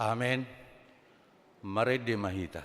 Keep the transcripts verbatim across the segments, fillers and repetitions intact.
Amen. Marende ma hita.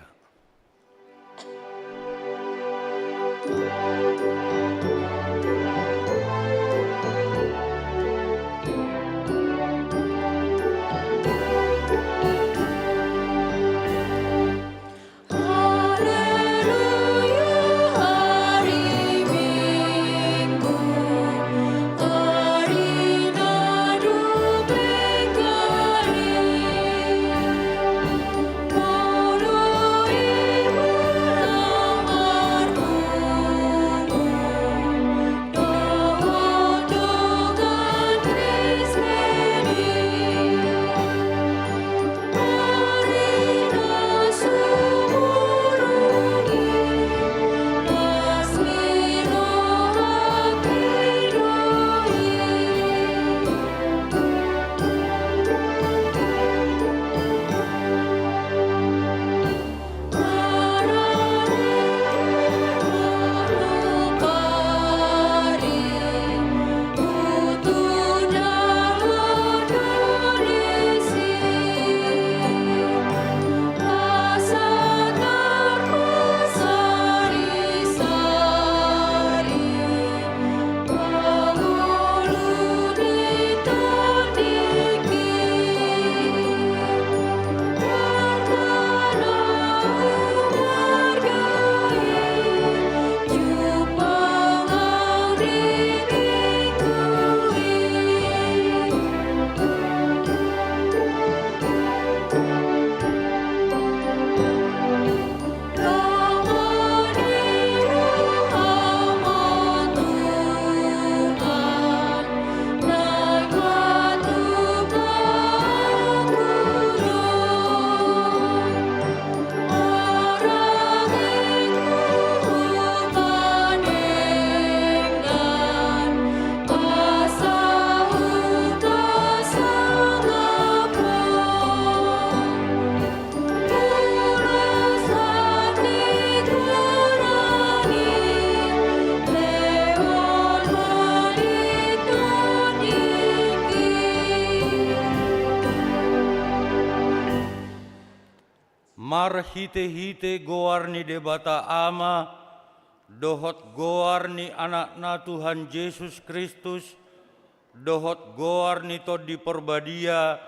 Marhitehite goar ni Debata Ama, dohot goar ni Anakna Tuhan Jesus Kristus, dohot goar ni Tondi Parbadia,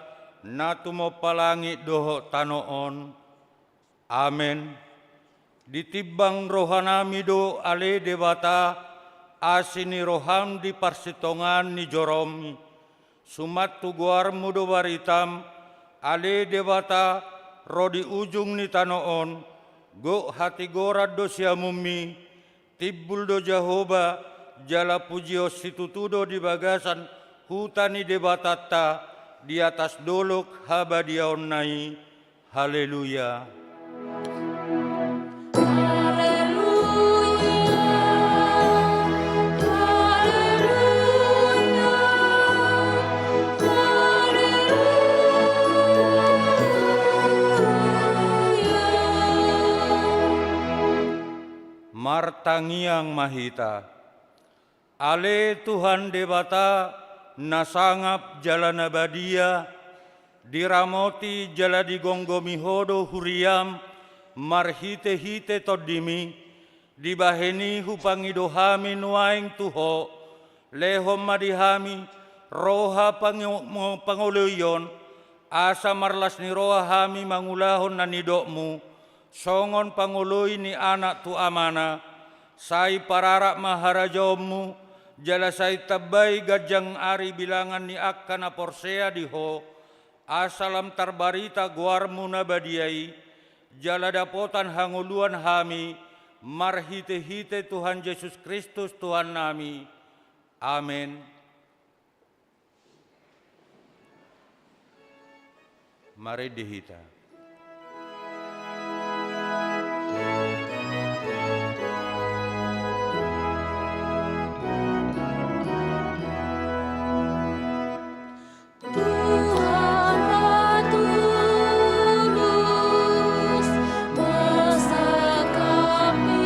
na tumompa langit dohot tano on. Amen. Ditimbang rohanami do ale Debata, asi ni roham di parsitongaan ni joromi. Suman tu goarmu do baritam, ale Debata, ro di ujung ni tano on, gok hatigoran do siamunmi, timbul do Jahowa, jala pujion situtu do di bagasan huta ni Debatanta, di atas dolok habadiaonna i. Haleluya. Haleluya. Haleluya. Haleluya. Martangiang ma hita. Ale Tuhan Debata, na sangap jala na badia, diramoti jala digomgomi Ho do huriam marhitehite Tondimi, dibahen i hupangido hami nuaeng tu Ho, lehon ma di hami roha pango-, mo-, pangoloion, asa marlas ni roha hami mangulahon na nidokmu, songon pangoloi ni anak tu amana, sai pararak ma harajaonmu, jala sai tambai ganjang ari bilangan ni angka na porsea di Ho, asa lam tarbarita goarmu na badia i, jala dapotan hangoluan hami, marhitehite Tuhan Jesus Kristus Tuhannami. Amen. Marende hita. Tuhan na tulus, masa kami.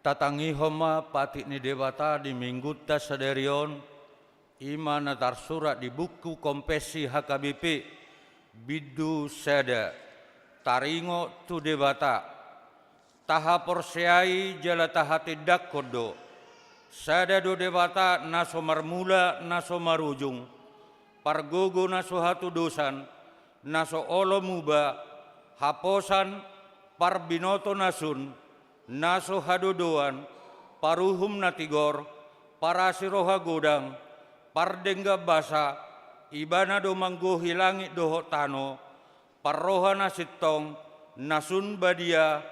Tatangihon ma patik ni Debata di Minggunta sadari on, i ma na tarsurat di buku Konfessi H K B P, bindu sada, taringot tu Debata. Tahaporseai jala tahatindangkon do: Sada do Debata na so marmula, na so marujung, pargogo na so hatudosan, na so olo muba, haposan, parbinoto na sun, na so hadodoan, paruhum na tigor, parasi roha godang, pardenggan basa, Ibana do manggohi langit dohot tano, parroha na sintong, na sun badia,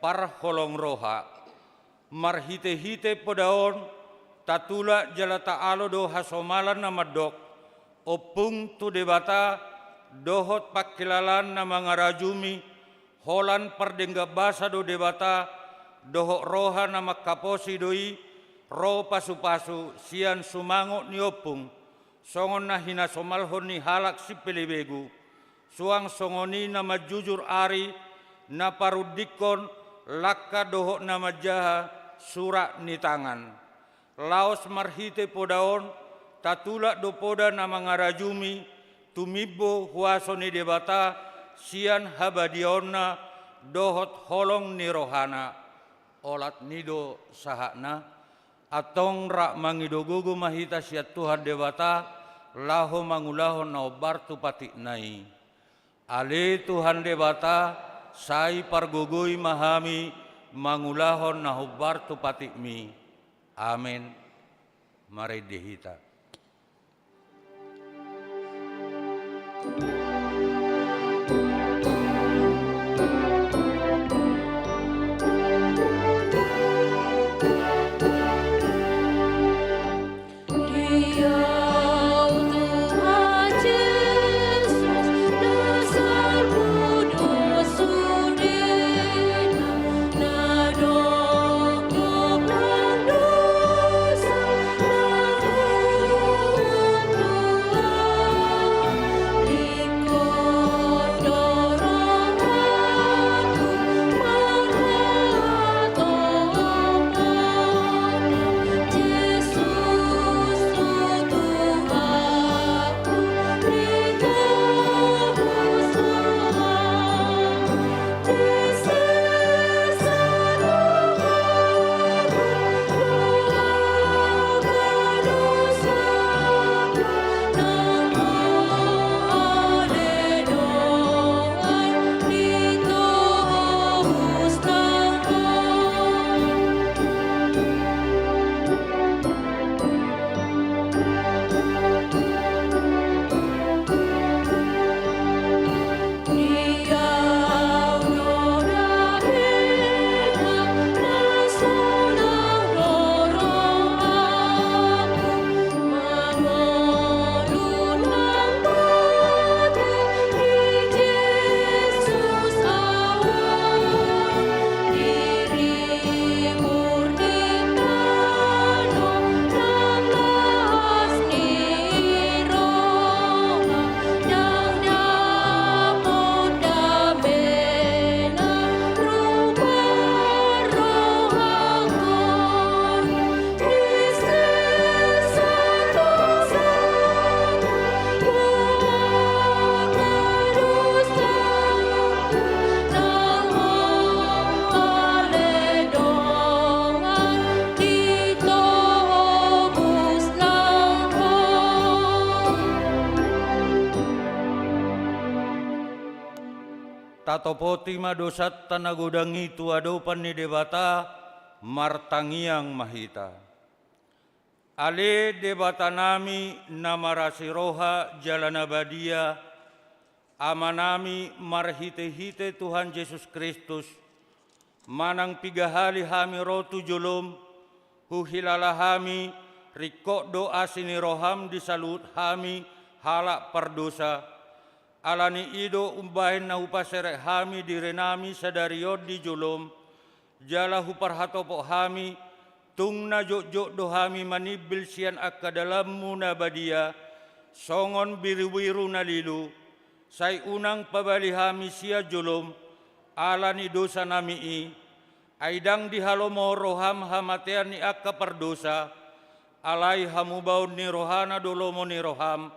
parholong roha. Marhitehite poda on, tatulak jala taalo do hasomalan na mandok: Ompung tu Debata, dohot pangkilalaan na mangarajumi, holan pardenggan basa do Debata, dohot roha na mangkaposi do i, ro pasupasu sian sumangot ni ompung, songon na hinasomalhon ni halak sipelebegu, suang songon i na manjujur ari, na parundingkon langka dohot na manjaha surat ni tangan. Laos marhite poda on, tatulak do poda na mangarajumi, tumimbo huaso ni Debata, sian habadiaonna, dohot holong ni rohana. Olat ni do sahatna. Antong rap mangido gogo ma hita sian Tuhan Debata, laho mangulahon na hombar tu patikna i. Ale Tuhan Debata, sai pargogoi ma hami, mangulahon na hombar tu patikmi. Amen. Marende hita. Tatopoti ma dosanta na godang i tu adopan ni Debata, martangiang ma hita. Ale Debatanami na marasi roha jala na badia, Amanami marhitehite Tuhan Jesus Kristus, manang piga hali hami ro tu jolom, huhilala hami, ringkot do asi ni roham di saluhut hami halak pardosa. Ala ni i do umbahen na hupaserep hami dirinami sadari on di jolom, jala huparhatopot hami, tung na jotjot do hami manimbil sian angka dalanmu na badia, songon birubiru na lilu, sai unang pabali hami sian jolom, ala ni dosanami i, Ai ndang dihalomohon roham hamatean ni angka pardosa, alai hamubaon ni rohana do lomo ni roham,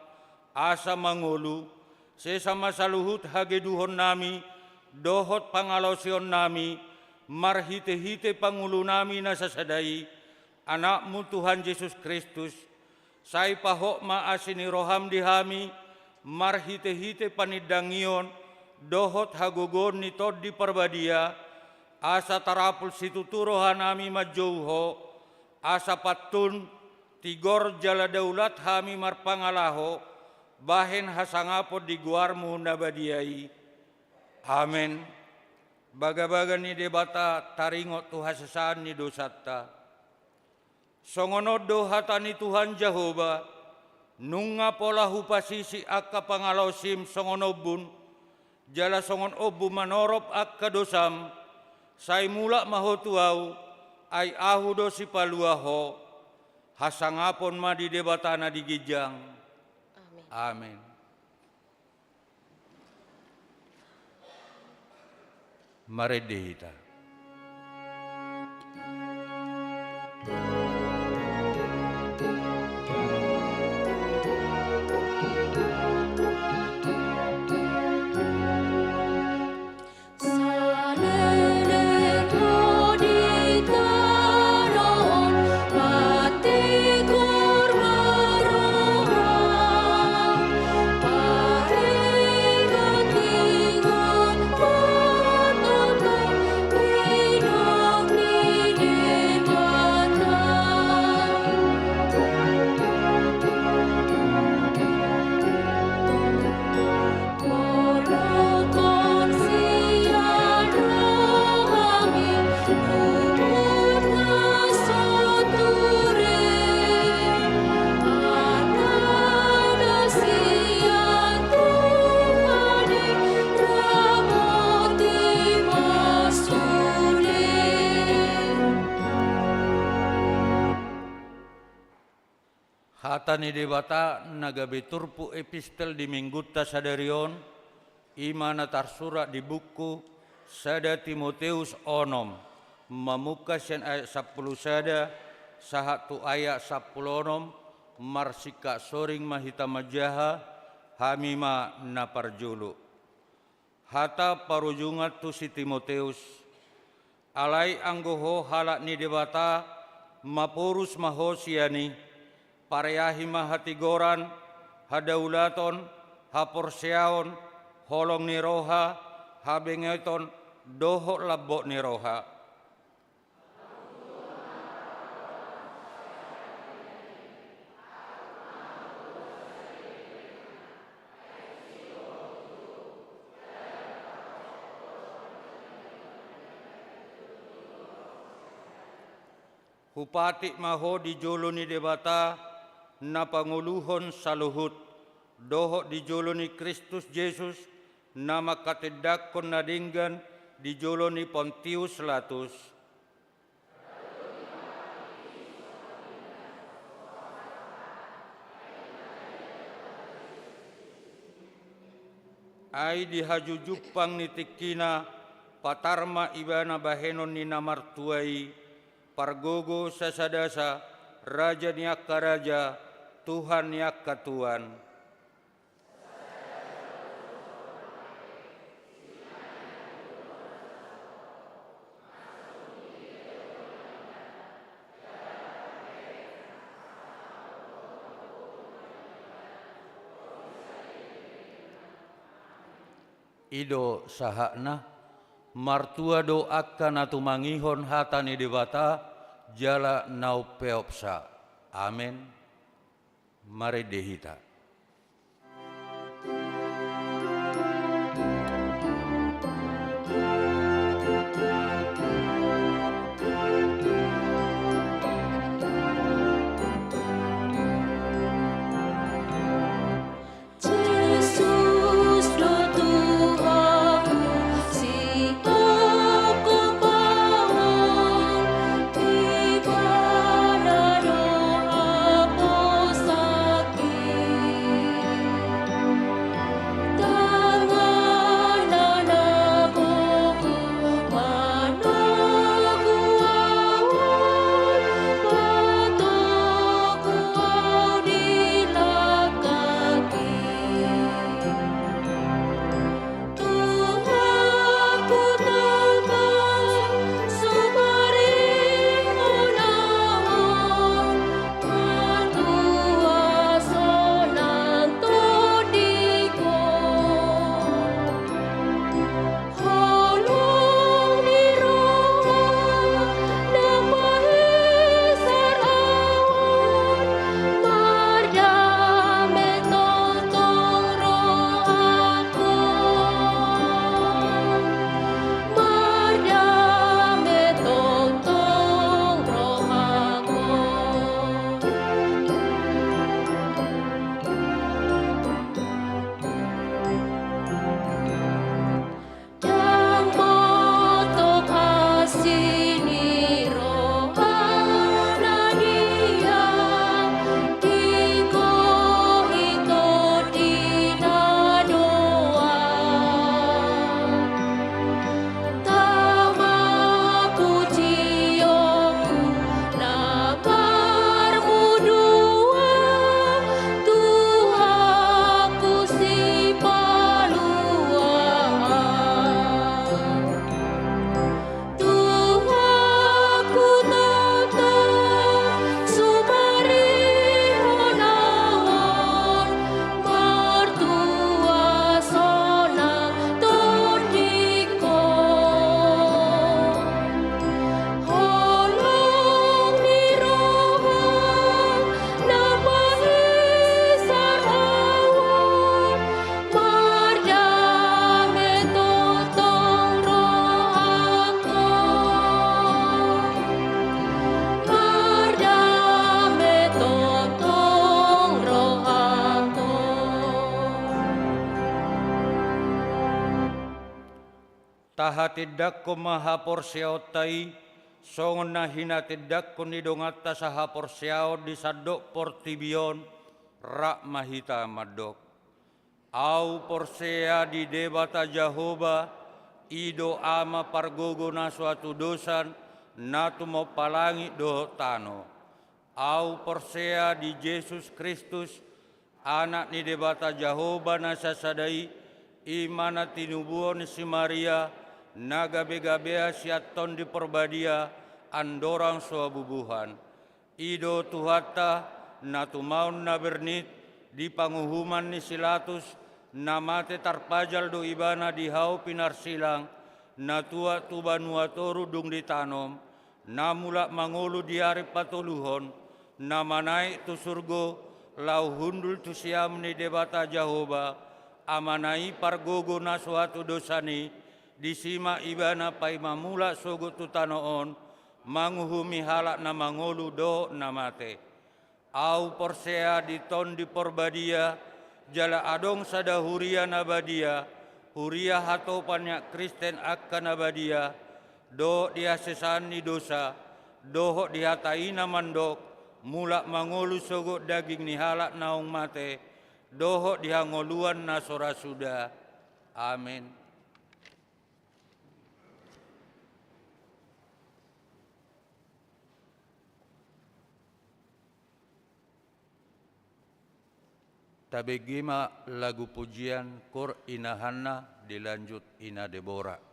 asa mangolu, sesa ma saluhut hageduhonnami, dohot pangalaosionnami, marhite-hite pangulunami na sasada i, Anakmu Tuhan Jesus Kristus, sai pahot ma asi ni roham di hami, marhite-hite panindangion, dohot hagogoon ni Tondi Parbadia, asa tarapul situtu rohanami manjou Ho, asa pantun, tigor jala daulat hami marpangalaho, bahen hasangapon di goarmu na badia i. Amen. Bagabaga ni Debata taringot tu hasesaan ni dosanta. Songon on do hata ni Tuhan Jahowa, nunga pola hupasisi angka pangalaosim songon ombun, jala songon ombun manorop angka dosam, sai mulak ma ho tu ahu, ai ahu do sipalua ho, hasangapon ma di Debata na di ginjang. Amen. Amen. Marende hita. Hata ni Debata na gabe turpuk epistel di minggunta sadari on, i ma na tarsurat di buku sada Timoteus onom, mamungka sian ayat sampulu sada sahat tu ayat sampulu onom, marsingkat soring ma hita manjaha, hami ma na parjolo. Hata parujungan tu si Timoteus. Alai anggo ho halak ni Debata, maporus ma ho sian i, pareahi ma hatigoran, hadaulaton, haporseaon, holong ni roha, habengeton, dohot lambok ni roha. Hupatik ma ho di jolo ni Debata, na pangoluhon saluhut, dohot di jolo ni Kristus Jesus, na mangkatindangkon na denggan di jolo ni Pontius Latus. Ai di hajujumpang ni tingkina, patar ma ibana bahenon ni na martua i, pargogo sasadasa, raja ni angka raja, Tuhan ni angka tuan. I do sahatna, martua do angka na tumangihon hata ni Debata, jala na umpeopsa. Amen. Marende hita. Jesus do Tuhanku, sitongkop ahu, di Ibana do haposanki. Hatindangkon ma haporseaonta i, songon na hinatindangkon ni donganta sahaporseaon di sandok portibi on, rap ma hita mandok. Ahu porsea di Debata Jahowa, i do Ama pargogo na so hatudosan, na tumompa langit dohot tano. Ahu porsea di Jesus Kristus, Anak ni Debata Jahowa na sasada i, i ma na tinubuhon ni si Maria, na gabe-gabea sian Tondi Porbadia, andorang so habubuhan. I do Tuhanta, na tumaon na bernit, di panguhuman ni si Latus, na mate tarpajal do ibana di hau pinarsilang, na tuat tu banua toru dung ditanom, na mulak mangolu di ari patoluhon, na manaek tu surgo, laho hundul tu siamun ni Debata Jahowa, Amana i pargogo na so hatudosan i, disi ma ibana paima mulak sogot tu tano on, manguhumi halak na mangolu dohot na mate. Ahu porsea di Tondi Porbadia, jala adong sada huria na badia, huria hatopan ni Kristen angka na badia, dohot di hasesaan ni dosa, dohot di hata i na mandok, mulak mangolu sogot daging ni halak naung mate, dohot di hangoluan na so ra suda. Amen. Tabege ma lagu pujian, Kur Ina Hanna, dilanjut Ina Debora.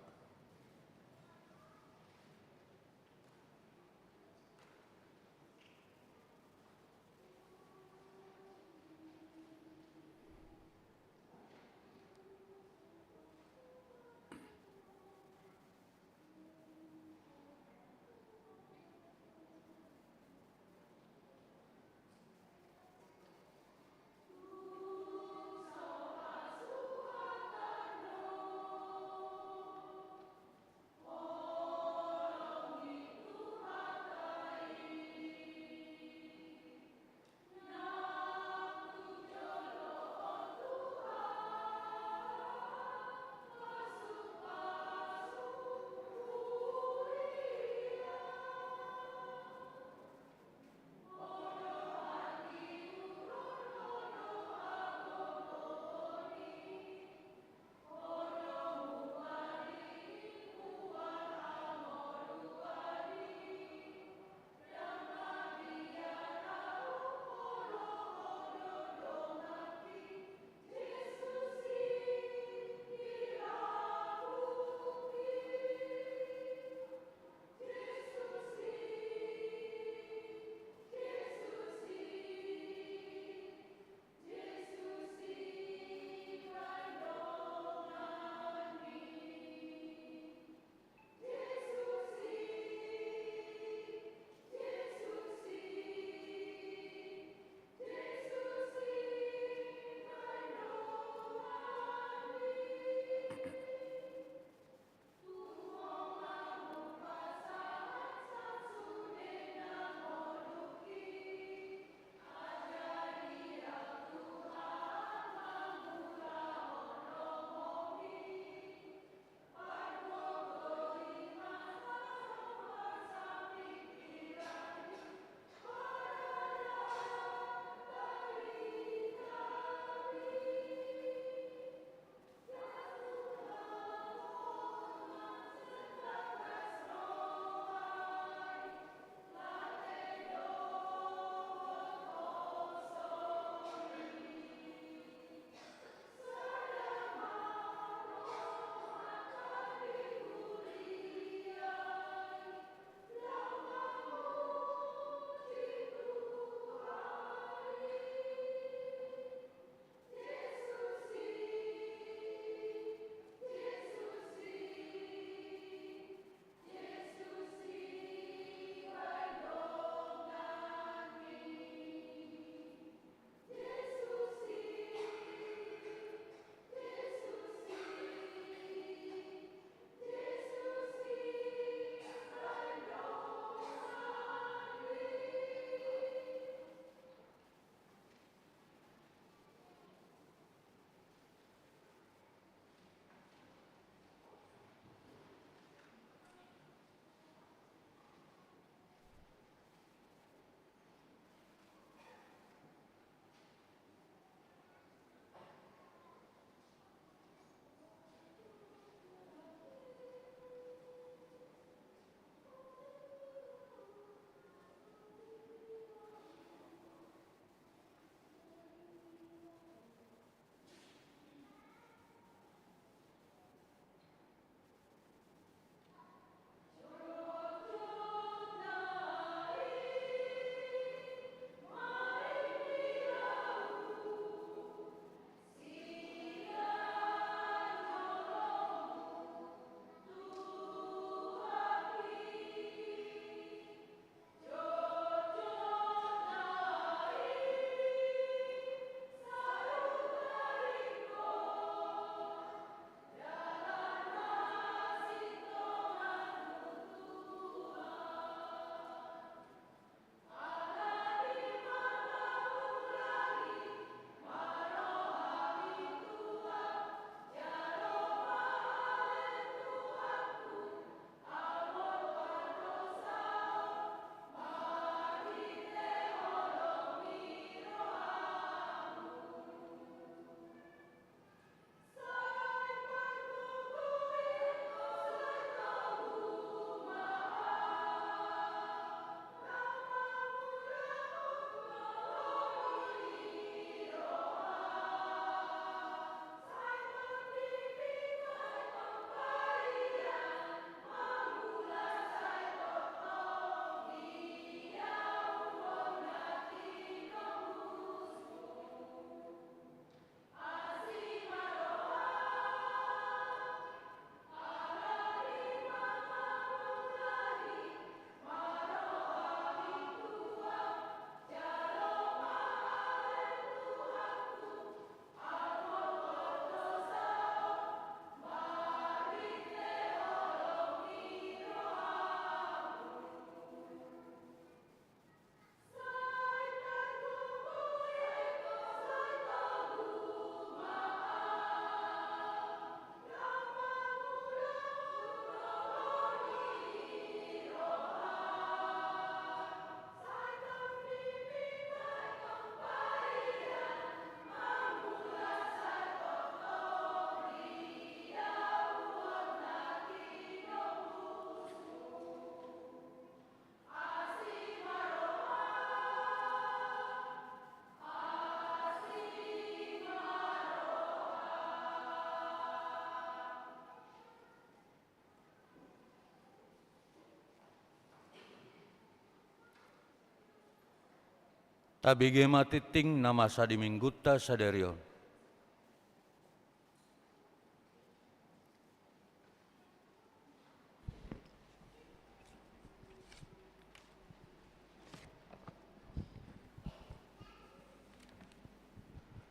Tabege ma tingting na masa di Minggunta sadari on.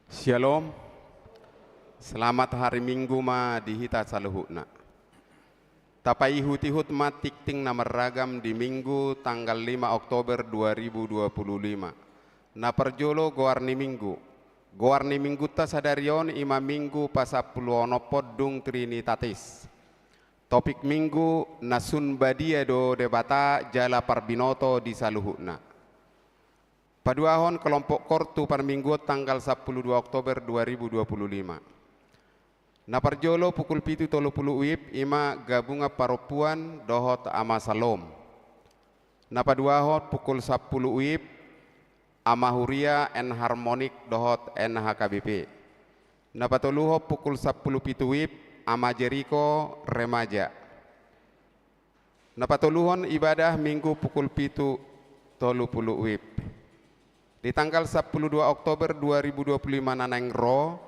Syalom. Selamat hari Minggu ma di hita saluhutna. Tapaihut-ihut ma tingting na marragam di Minggu tanggal lima Oktober dua ribu dua puluh lima. Na parjolo, goar ni Minggu. Goar ni Minggunta sadari on i ma Minggu pasampuluonompon dung Trinitatis. Topik Minggu: Na sun badia do Debata jala parbinoto di saluhutna. Paduahon, kelompok koor tu parmingguon tanggal sampulu dua Oktober dua ribu dua puluh lima. Na parjolo, pukul pitu tolu pulu WIB, i ma Gabungan Parompuan dohot Ama Salom. Na paduahon, pukul sampulu WIB, Ama Huria, Enharmonic dohot N H K B P. Na patoluhon, pukul sampulu pitu WIB, Ama Jeriko, Remaja. Na patoluhon, ibadah Minggu pukul pitu tolu pulu WIB. Di tanggal sampulu dua Oktober dua ribu dua puluh lima na naeng ro,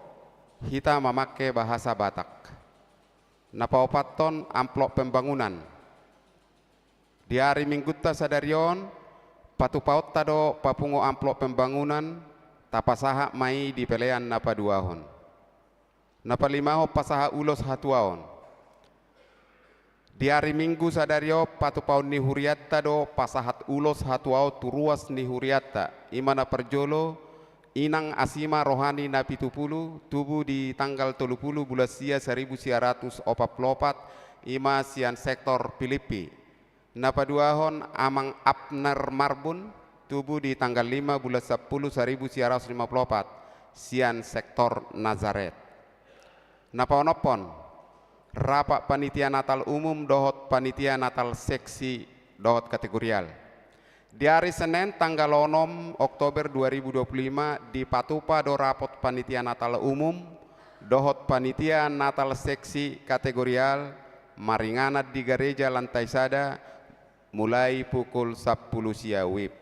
hita mamangke bahasa Batak. Na paopathon, amplop pembangunan. Di ari Minggunta sadari on, patupaonta do papungu amplop pembangunan, tapasahat ma i di pelean na paduahon. Na palimahon, pasahat ulos hatuaon. Di ari Minggu sadari on, patupaon ni hurianta do pasahat ulos hatuaon tu ruas ni hurianta, i ma na parjolo, Inang Asima roha ni na pitupulu, tubu di tanggal tolupulu bulan sia saribu sia ratus opat pulu opat, i ma sian sektor Pilippi. Na paduahon, Amang Abner Marbun, tubu di tanggal lima bulan sampulu saribu sia ratus lima pulu opat, sian sektor Nazaret. Na paonomhon, rapat panitia Natal umum dohot panitia Natal seksi dohot kategorial. Di ari Senen tanggal onom Oktober dua ribu dua puluh lima, dipatupa do rapat panitia Natal umum dohot panitia Natal seksi kategorial maringanan di gareja lantai sada, mulai pukul sampulu sia WIB.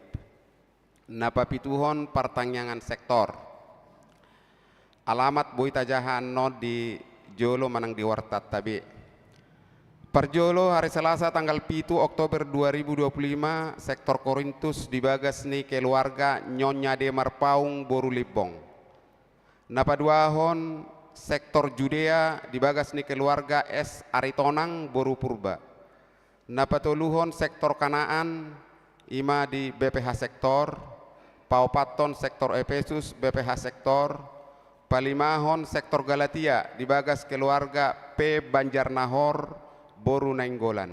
Na papituhon, partangiangan sektor. Alamat boi tajaha annon di jolo manang di wartanta be. Parjolo, ari Salasa tanggal pitu Oktober dua ribu dua puluh lima, sektor Korintus di bagas ni keluarga Nyonya D Marpaung boru Limbong. Na paduahon, sektor Judea di bagas ni keluarga S Aritonang boru Purba. Na patoluhon, sektor Kanaan, i ma di B P H sektor. Paopathon, sektor Epesus, B P H sektor. Palimahon, sektor Galatia di bagas keluarga P Banjarnahor boru Nainggolan.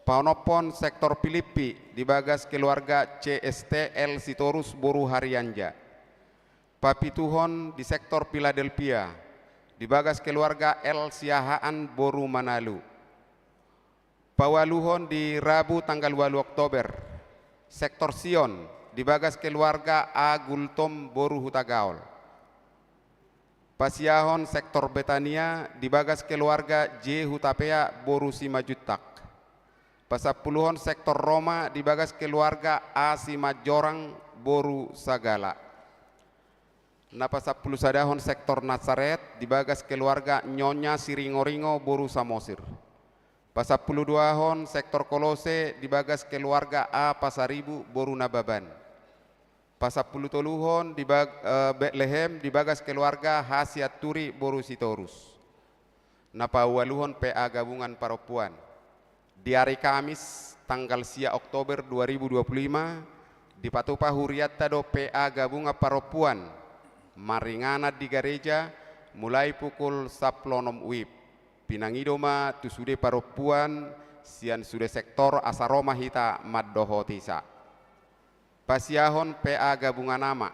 Paonomhon, sektor Pilippi di bagas keluarga C S T L Sitorus boru Harianja. Papituhon, di sektor Piladelpia di bagas keluarga L Siahaan boru Manalu. Paualuhon, di Rabu tanggal ualu Oktober, sektor Sion di bagas keluarga A Gultom boru Hutagaol. Pasiahon, sektor Betania di bagas keluarga J Hutapea boru Simanjuntak. Pasampuluhon, sektor Roma di bagas keluarga A Simanjorang boru Sagala. Na pasampulusadahon, sektor Nasaret di bagas keluarga Nyonya Siringoringo boru Samosir. Pasampuluduahon, sektor Kolose di bagas keluarga A Pasaribu boru Nababan. Pasampulutoluhon, di bag-, eh, Betlehem di bagas keluarga H Sianturi boru Sitorus. Na paualuhon, P A Gabungan Parompuan. Di ari Kamis tanggal sia Oktober dua ribu dua puluh lima, dipatupa hurianta do P A Gabungan Parompuan maringanan di gareja mulai pukul sampulu onom WIB. Pinangido ma tu sude parompuan sian sude sektor asa ro ma hita mandohoti sa. Pasiahon, P A Gabungan Ama.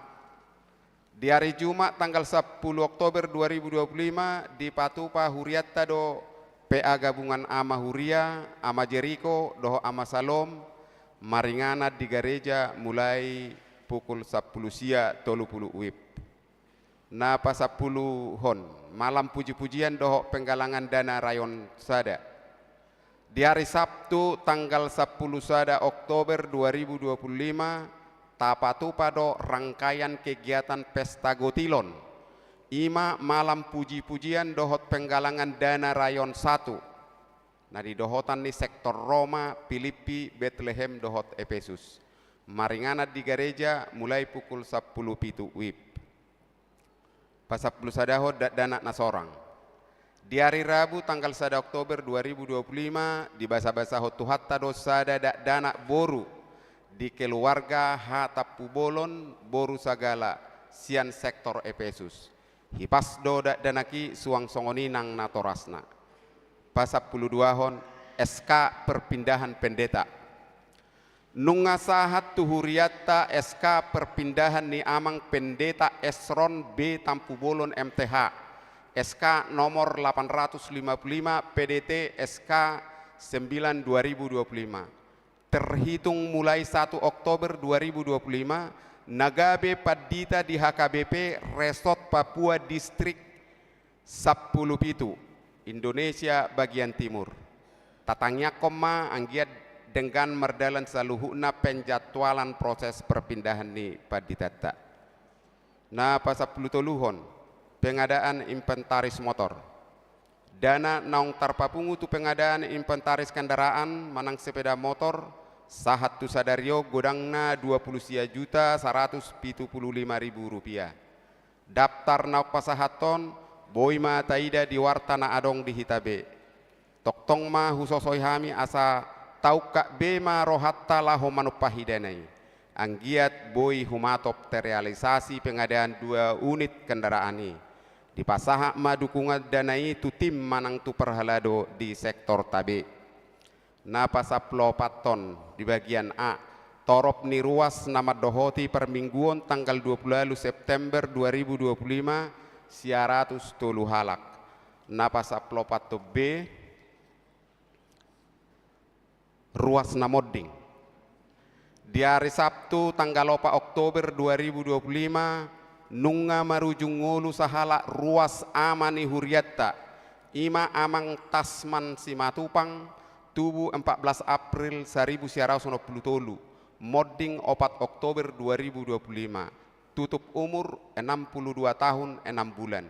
Di ari Jumat tanggal sampulu Oktober dua ribu dua puluh lima, dipatupa hurianta do P A Gabungan Ama Huria, Ama Jeriko dohot Ama Salom, maringanan di gareja mulai pukul sampulu sia tolu pulu WIB. Na pasampuluhon, malam puji-pujian dohot penggalangan dana rayon sada. Di ari Sabtu tanggal sampulu sada Oktober dua ribu dua puluh lima, tapatupa do rangkaian kegiatan Pesta Gotilon, i ma malam puji-pujian dohot penggalangan dana rayon satu, na nidohotan ni sektor Roma, Pilippi, Betlehem dohot Epesus. Maringanan di gareja mulai pukul sampulu pitu wib. Pasampulu sadahon dakdanak na sorang. Di ari Rabu tanggal sada Oktober dua ribu dua puluh lima, dibasabasahon Tuhanta do sada dakdanak boru di keluarga H. Tampubolon boru Sagala sian sektor Epesus. Hipas do dakdanak i, suang songon i nang natorasna. Pasampulu duahon, S K perpindahan pendeta. Nunga sahat tu hurianta S K perpindahan ni Amang Pendeta Esron B Tampubolon M T H, S K nomor delapan ratus lima puluh lima, P D T S K sembilan dua ribu dua puluh lima. Terhitung mulai satu Oktober dua ribu dua puluh lima, na gabe pandita di H K B P Resort Papua Distrik sampulu pitu, Indonesia bagian timur. Tatangiangkon ma anggiat denggan mardalan saluhutna penjadwalan proses perpindahan ni panditanta. Na pasampulu toluhon, pengadaan inventaris motor. Dana naung tarpapungu tu pengadaan inventaris kendaraan manang sepeda motor, sahat tu sadari on godangna dua pulu sia juta saratus pitu pulu lima ribu rupiah. Daftar naung pasahathon boi ma taida di warta na adong di hita be. Tongtong ma husosoi hami asa taungkap be ma rohanta laho manumpahi dana i. Anggiat boi humatop terrealisasi pengadaan dua unit kendaraan i. Dipasahat ma dukungan dana i tu tim manang tu parhalado di sektorta be. Na pasampulu opathon di bagian A, torop ni ruas na mandohoti parmingguon tanggal dua pulu ualu September dua ribu dua pulu lima, sia ratus tolu halak. Na pasampulu opathon B, ruas na monding. Di ari Sabtu tanggal opat Oktober dua ribu dua pulu lima, nunga marujung ngolu sahalak ruas ama ni hurianta, i ma Amang Tasman Simatupang, tubu empat belas April saribu sia ratus onom pulu tolu, monding opat Oktober dua ribu dua pulu lima, tutup umur enam puluh dua tahun enam bulan.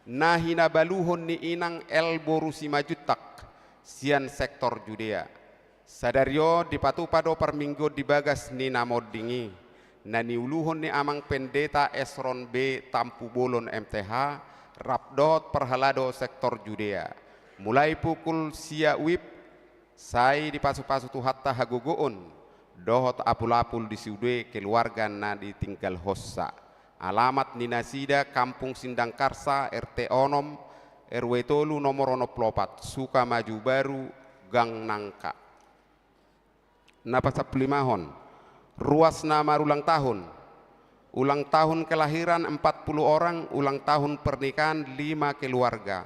Na hinabaluhon ni inang L boru Simanjuntak, sian sektor Judea. Sadari on dipatupa do parmingguon di bagas ni na monding i, na niuluhon ni Amang Pendeta Esron B Tampubolon M T H, rap dohot parhalado sektor Judea. Mulai pukul sia wib, sai dipasupasu Tuhanta hagogoon dohot apulapul di sude keluarga na ditinggalhonsa. Alamat ni nasida Kampung Sindangkarsa, R T onom, R W tolu, nomor onom pulu opat, Sukamaju Baru, Gang Nangka. Na pasampulu limahon, ruas na marulang tahun. Ulang tahun kelahiran empat puluh orang, ulang tahun pernikahan lima keluarga.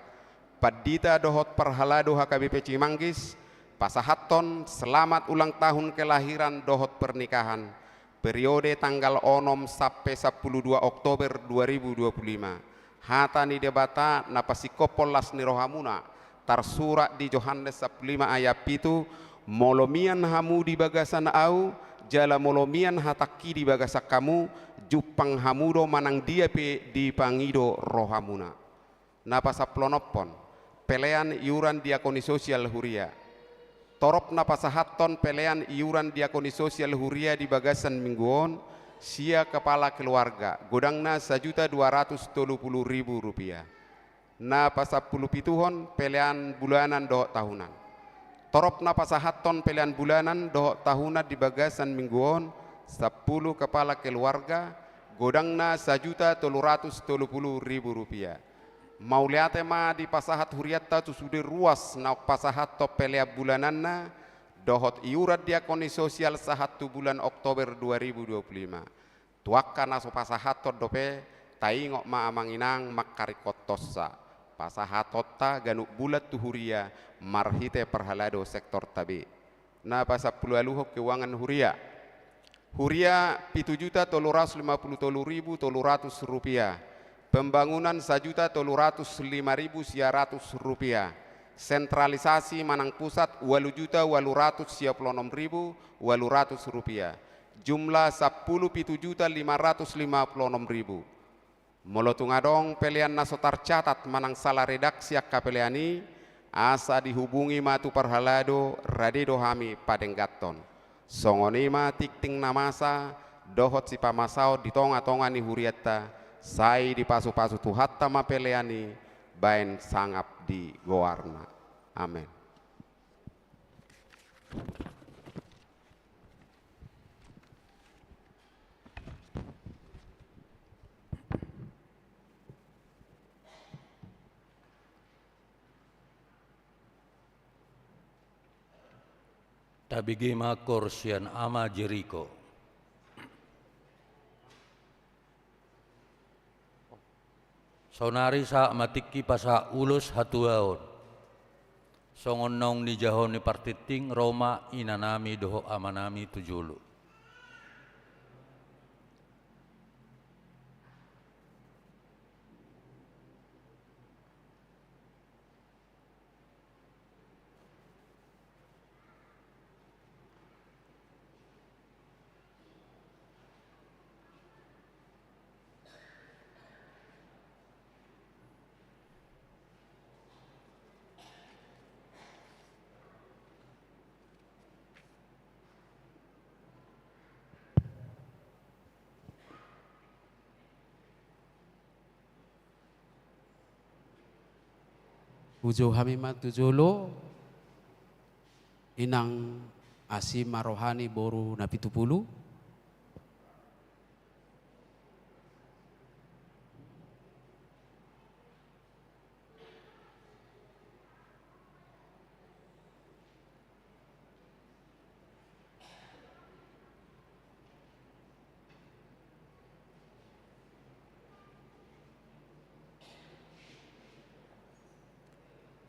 Pandita dohot parhalado H K B P Cimanggis pasahathon selamat ulang tahun kelahiran dohot pernikahan, periode tanggal onom sampe sampulu dua Oktober dua ribu dua pulu lima. Hata ni Debata na pasingkophon las ni rohamuna, tarsurat di Johannes sampulu lima ayat pitu, molo mian hamu di bagasan ahu, jala molo mian hatangki di bagasan hamu, jumpang hamu do manang dia pe dipangido rohamuna. Na pasampulu onomhon, pelean iuran diakoni sosial huria. Torop na pasahathon pelean iuran diakoni sosial huria di bagasan minggu on, sia kepala keluarga, godangna sajuta dua ratus tolu pulu ribu rupiah. Na pasampulu pituhon, pelean bulanan dohot tahunan. Torop na pasahathon pelean bulanan dohot tahunan di bagasan minggu on, sampulu kepala keluarga, godangna sajuta tolu ratus tolu pulu ribu rupiah. Mauliate ma dipasahat hurianta tu sude ruas naung pasahathon pelean bulananna dohot iuran diakoni sosial sahat tu bulan Oktober dua ribu dua puluh lima. Tu angka na so pasahathon dope, taingot ma amang inang mangkaringkothonsa pasahatonta ganup bulan tu huria marhite parhalado sektorta be. Na pasampulu ualuhon keuangan huria. Huria pitu juta tolu ratus lima pulu tolu ribu tolu ratus rupiah. Pembangunan sajuta tolu ratus lima ribu sia ratus rupiah. Sentralisasi manang pusat ualu juta ualu ratus sia pulu onom ribu ualu ratus rupiah. jumlah sampulu pitu juta lima ratus lima pulu onom ribu. Molo tung adong pelean na so tarcatat manang sala redaksi angka pelean i, asa dihubungi ma tu parhalado, rade do hami padengganhon. Songon i ma tingting na masa dohot sipamasaon di tonga-tonga ni hurianta, sai dipasu-pasu Tuhanta ma pelean i baen sangap di goarna. Amen. Tabege ma kor sian Ama Jeriko. Saonari sahat ma tingki pasahat ulos hatuaon. Songon naung nijahahon ni partingting, ro ma inanami dohot amanami tu jolo. Hujou hami ma tu jolo, inang asi ma roha ni boru na pitupulu.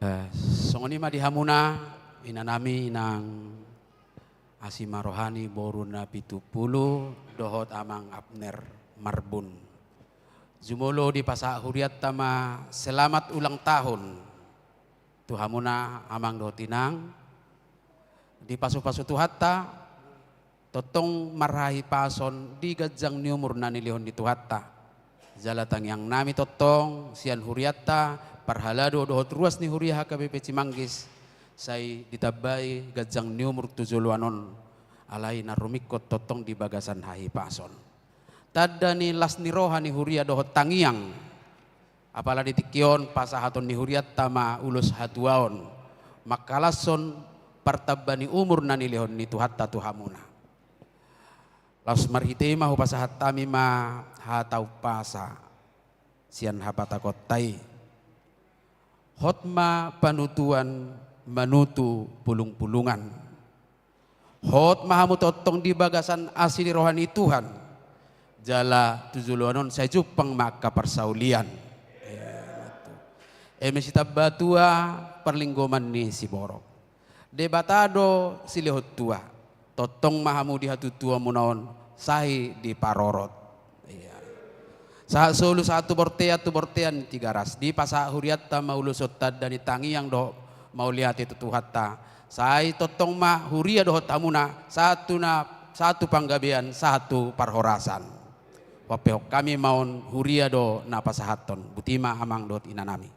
Eh, songon i ma di hamuna, inanami, inang asi ma roha ni boru na pitupulu dohot amang Abner Marbun. Jumolo dipasahat hurianta ma selamat ulang tahun tu hamuna amang dohot inang. Dipasu-pasu Tuhanta, tongtong marhahipason di ganjang ni umur na nilehon ni Tuhanta. Jala tangiangnami tongtong sian hurianta, parhalado dohot ruas ni huria H K B P Cimanggis, sai ditambai ganjang ni umur tu joloan on, alai na rumingkot tongtong di bagasan hahipason. Tanda ni las ni roha ni huria dohot tangiang. Apala di tingki on pasahaton ni hurianta ma ulos hatuaon, mangkalashon partamba ni umur na nilehon ni Tuhanta tu hamuna. Laos marhite i ma hupasahat hami ma hata umpasa sian hapatakonta i. Hot ma panutuan manutu pulung-pulungan. Hot ma hamu tongtong di bagasan asi ni roha ni Tuhan. Jala tu joloan on sai jumpang ma angka parsaulian. Eme sitamba tua parlinggoman ni siborok. Debata do silehon tua. Tongtong ma hamu di hatutuamuna on sai diparorot. Ia. Sahat solu sahat tu bortean, tu bortean Tigaras. Dipasahat hurianta ma ulos on tanda ni tangiang dohot mauliate tu Tuhanta. Sai tongtong ma huria dohot hamuna sahat tu na, sahat tu panggabean, sahat tu parhorasan. Huampehon hami ma on, huria do na pasahathon. Boti ma amang dohot inanami.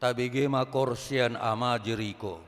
Tabege ma koor sian ama Jeriko.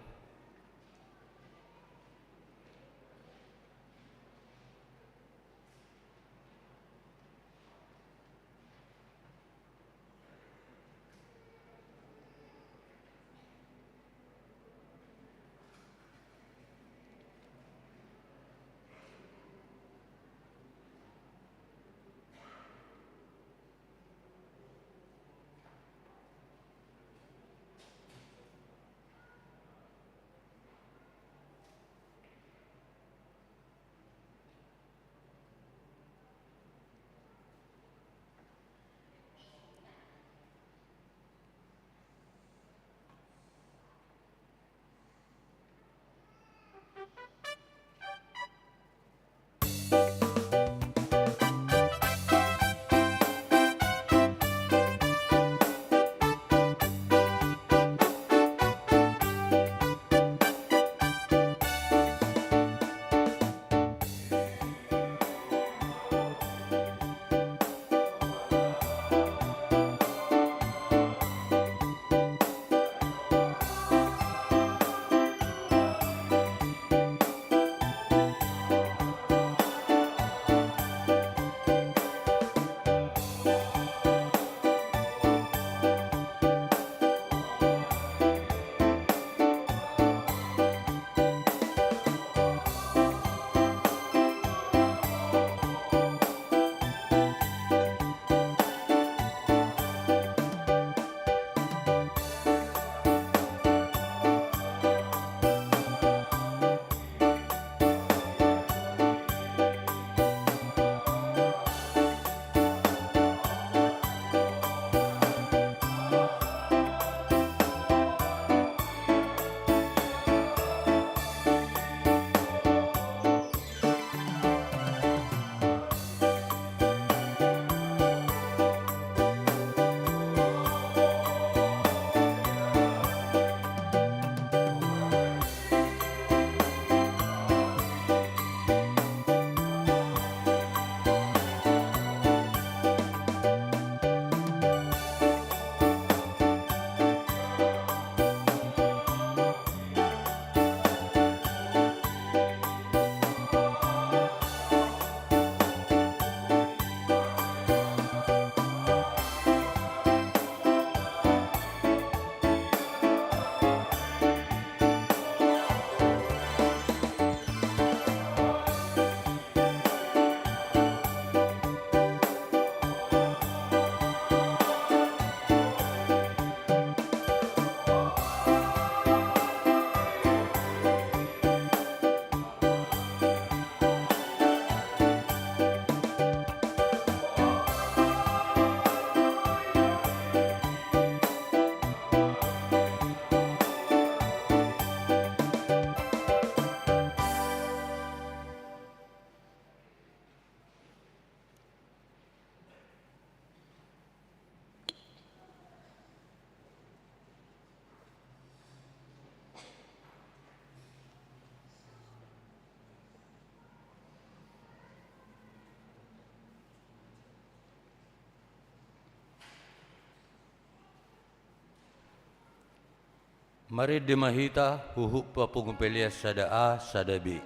Marende ma hita huhut pungu pelean sada A sada B.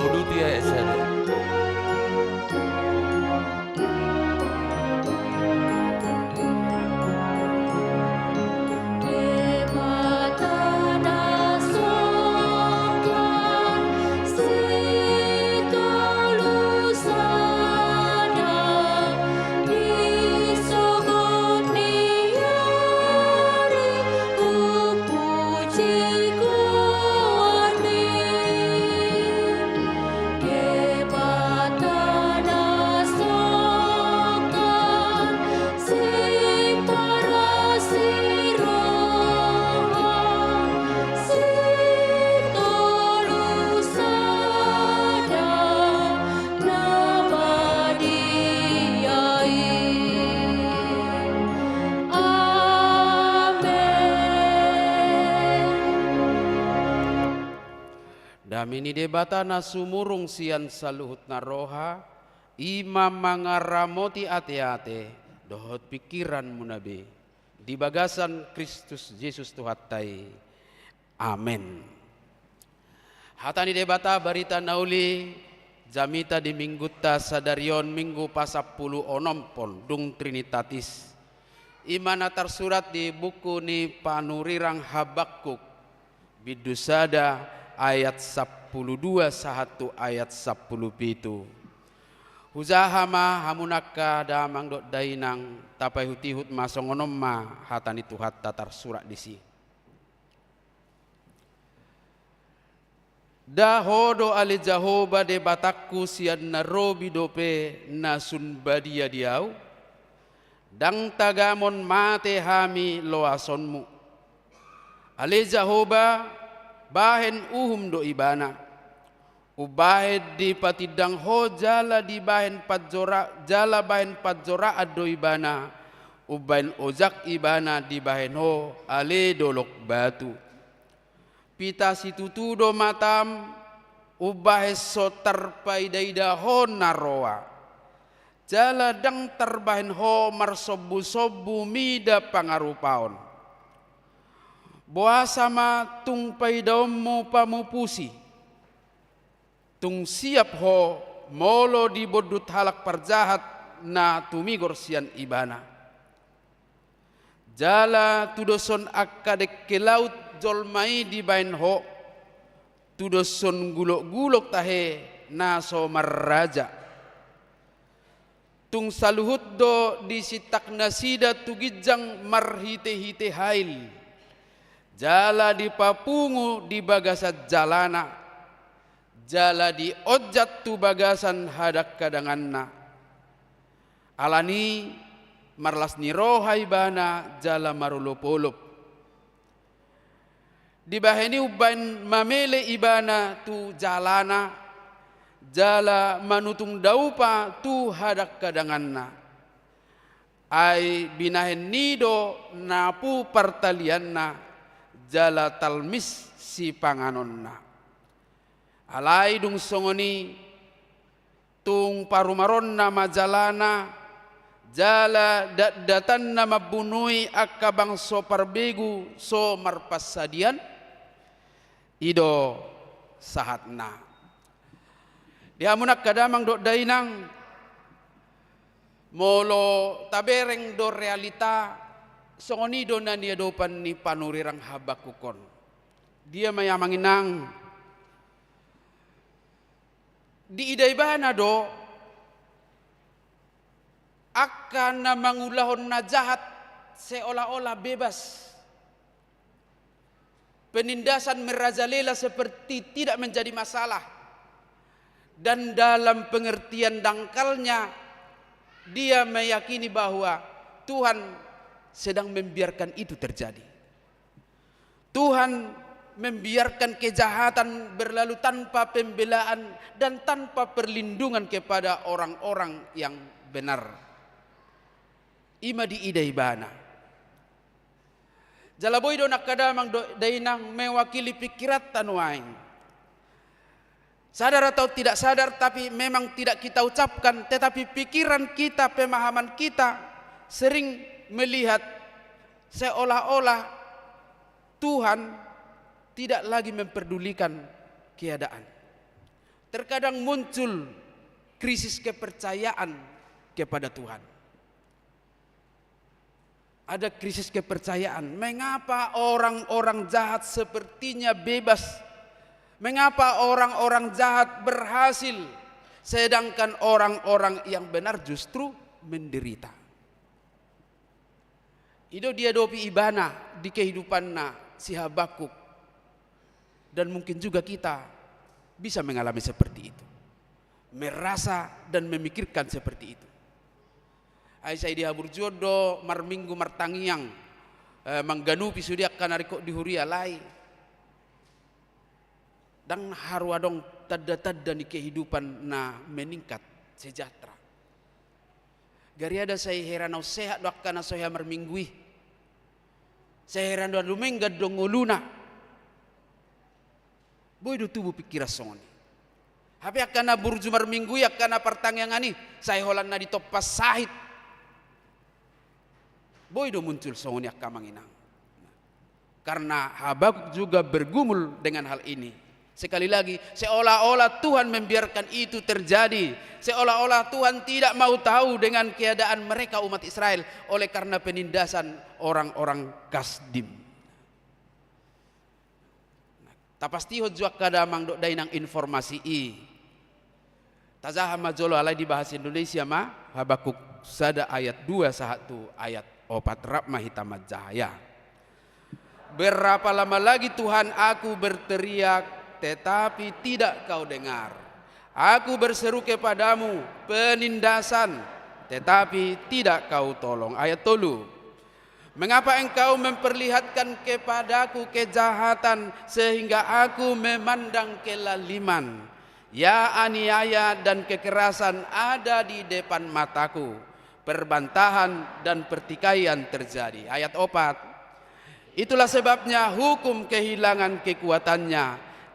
Lutia S H D. Dame ni Debata na sumurung sian saluhut na roha, i ma mangaramoti ateate dohot pingkiranmuna be di bagasan Kristus Jesus Tuhanta i. Amen. Hata ni Debata, barita na uli jamita di minggunta sadari on, Minggu pasampulu onompol dung Trinitatis. I ma na tarsurat di buku ni panurirang Habakuk, bindu sada, ayat sampulu dua sahat tu ayat sampulu pitu. Hujaha ma hamu angka damang dohot dainang, tapaihutihut ma songon on ma hata ni Tuhanta tarsurat disi. Nda Ho do ale Jahowa Debatangku sian na robi dope na sun badia di ahu? Ndang tagamon mate hami loasonmu. Ale Jahowa, bahen uhum do ibana. Umbahen dipatindang Ho jala dibahen panjora, jala bahen panjoraan do ibana. Umbahen ojak ibana dibahen Ho ale dolok batu. Pita situtu do matam, umbahen so tarpaidaida Ho na roa. Jala ndang tarbahen Ho marsombusombu mida pangarupaon. Boasa ma tung paidaonmu pamupusi? Tung siap Ho molo dibondut halak parjahat na tumigor sian ibana. Jala tudoshon angka dengke laut jolma i dibahen Ho, tudoshon gulokgulok tahe na so marraja. Tung saluhut do disintak nasida tu ginjang marhitehite hail, jala dipapungu di bagasan jalana, jala dionjat tu bagasan hadangkadanganna. Alani marlas ni roha ibana jala marolopolop. Dibahen i umbahen mamele ibana tu jalana, jala manutung daupa tu hadangkadanganna. Ai binahen ni do napu partalianna, jala talmis sipanganonna. Alai dung songon i, tung parumaronna ma jalana, jala datdatanna mambunuhi angka bangso parbegu so marpansadian. I do sahatna. Di hamu angka damang dohot dainang, molo tabereng do realita, songon i do na niadopan ni panurirang Habakuk on. Dia ma i amang inang? Diida ibana do angka na mangulahon na jahat seolah-olah bebas. Penindasan merajalela seperti tidak menjadi masalah. Dan dalam pengertian dangkalnya, dia meyakini bahwa Tuhan sedang membiarkan itu terjadi. Tuhan membiarkan kejahatan berlalu tanpa pembelaan dan tanpa perlindungan kepada orang-orang yang benar. I ma diida ibana. Jala boi do angka damang dohot dainang mewakili pingkiranta nuaeng. Sadar atau tidak sadar, tapi memang tidak kita ucapkan, tetapi pikiran kita, pemahaman kita sering melihat seolah-olah Tuhan tidak lagi memperdulikan keadaan. Terkadang muncul krisis kepercayaan kepada Tuhan. Ada krisis kepercayaan. Mengapa orang-orang jahat sepertinya bebas? Mengapa orang-orang jahat berhasil, sedangkan orang-orang yang benar justru menderita? I do diadopi ibana di kehidupanna si Habakuk. Dan mungkin juga kita bisa mengalami seperti itu. Merasa dan memikirkan seperti itu. Ai sai di haburjuon do marminggu martangiang, eh, mangganupi sude angka na ringkot di huria, alai ndang haru adong tanda-tanda ni kehidupan na meningkat, sejahtera. Gariada sai hera naung sehat do angka na so hea marminggu i. Sai hera na dumenggan do ngoluna. Boi do tubu pingkiran songon i. Hape angka na burju marminggu i, angka na partangiangan i, sai holan na ditompa sahit. Boi do muncul songon i angka amang inang. Karena Habakuk juga bergumul dengan hal ini. Sekali lagi, seolah-olah Tuhan membiarkan itu terjadi, seolah-olah Tuhan tidak mau tahu dengan keadaan mereka, umat Israel, oleh karena penindasan orang-orang Kasdim. Tapastihon jo angka damang dohot dainang informasi i. Tajaha ma jolo, alai di bahasa Indonesia ma, Habakuk sada ayat dua sahat tu ayat opat, rap ma hita manjaha ia. Berapa lama lagi, Tuhan, aku berteriak, tetapi tidak Kau dengar. Aku berseru kepadamu penindasan, tetapi tidak Kau tolong. Ayat tolu. Mengapa Engkau memperlihatkan kepadaku kejahatan sehingga aku memandang kelaliman? Ya, aniaya dan kekerasan ada di depan mataku, perbantahan dan pertikaian terjadi. Ayat opat. Itulah sebabnya hukum kehilangan kekuatannya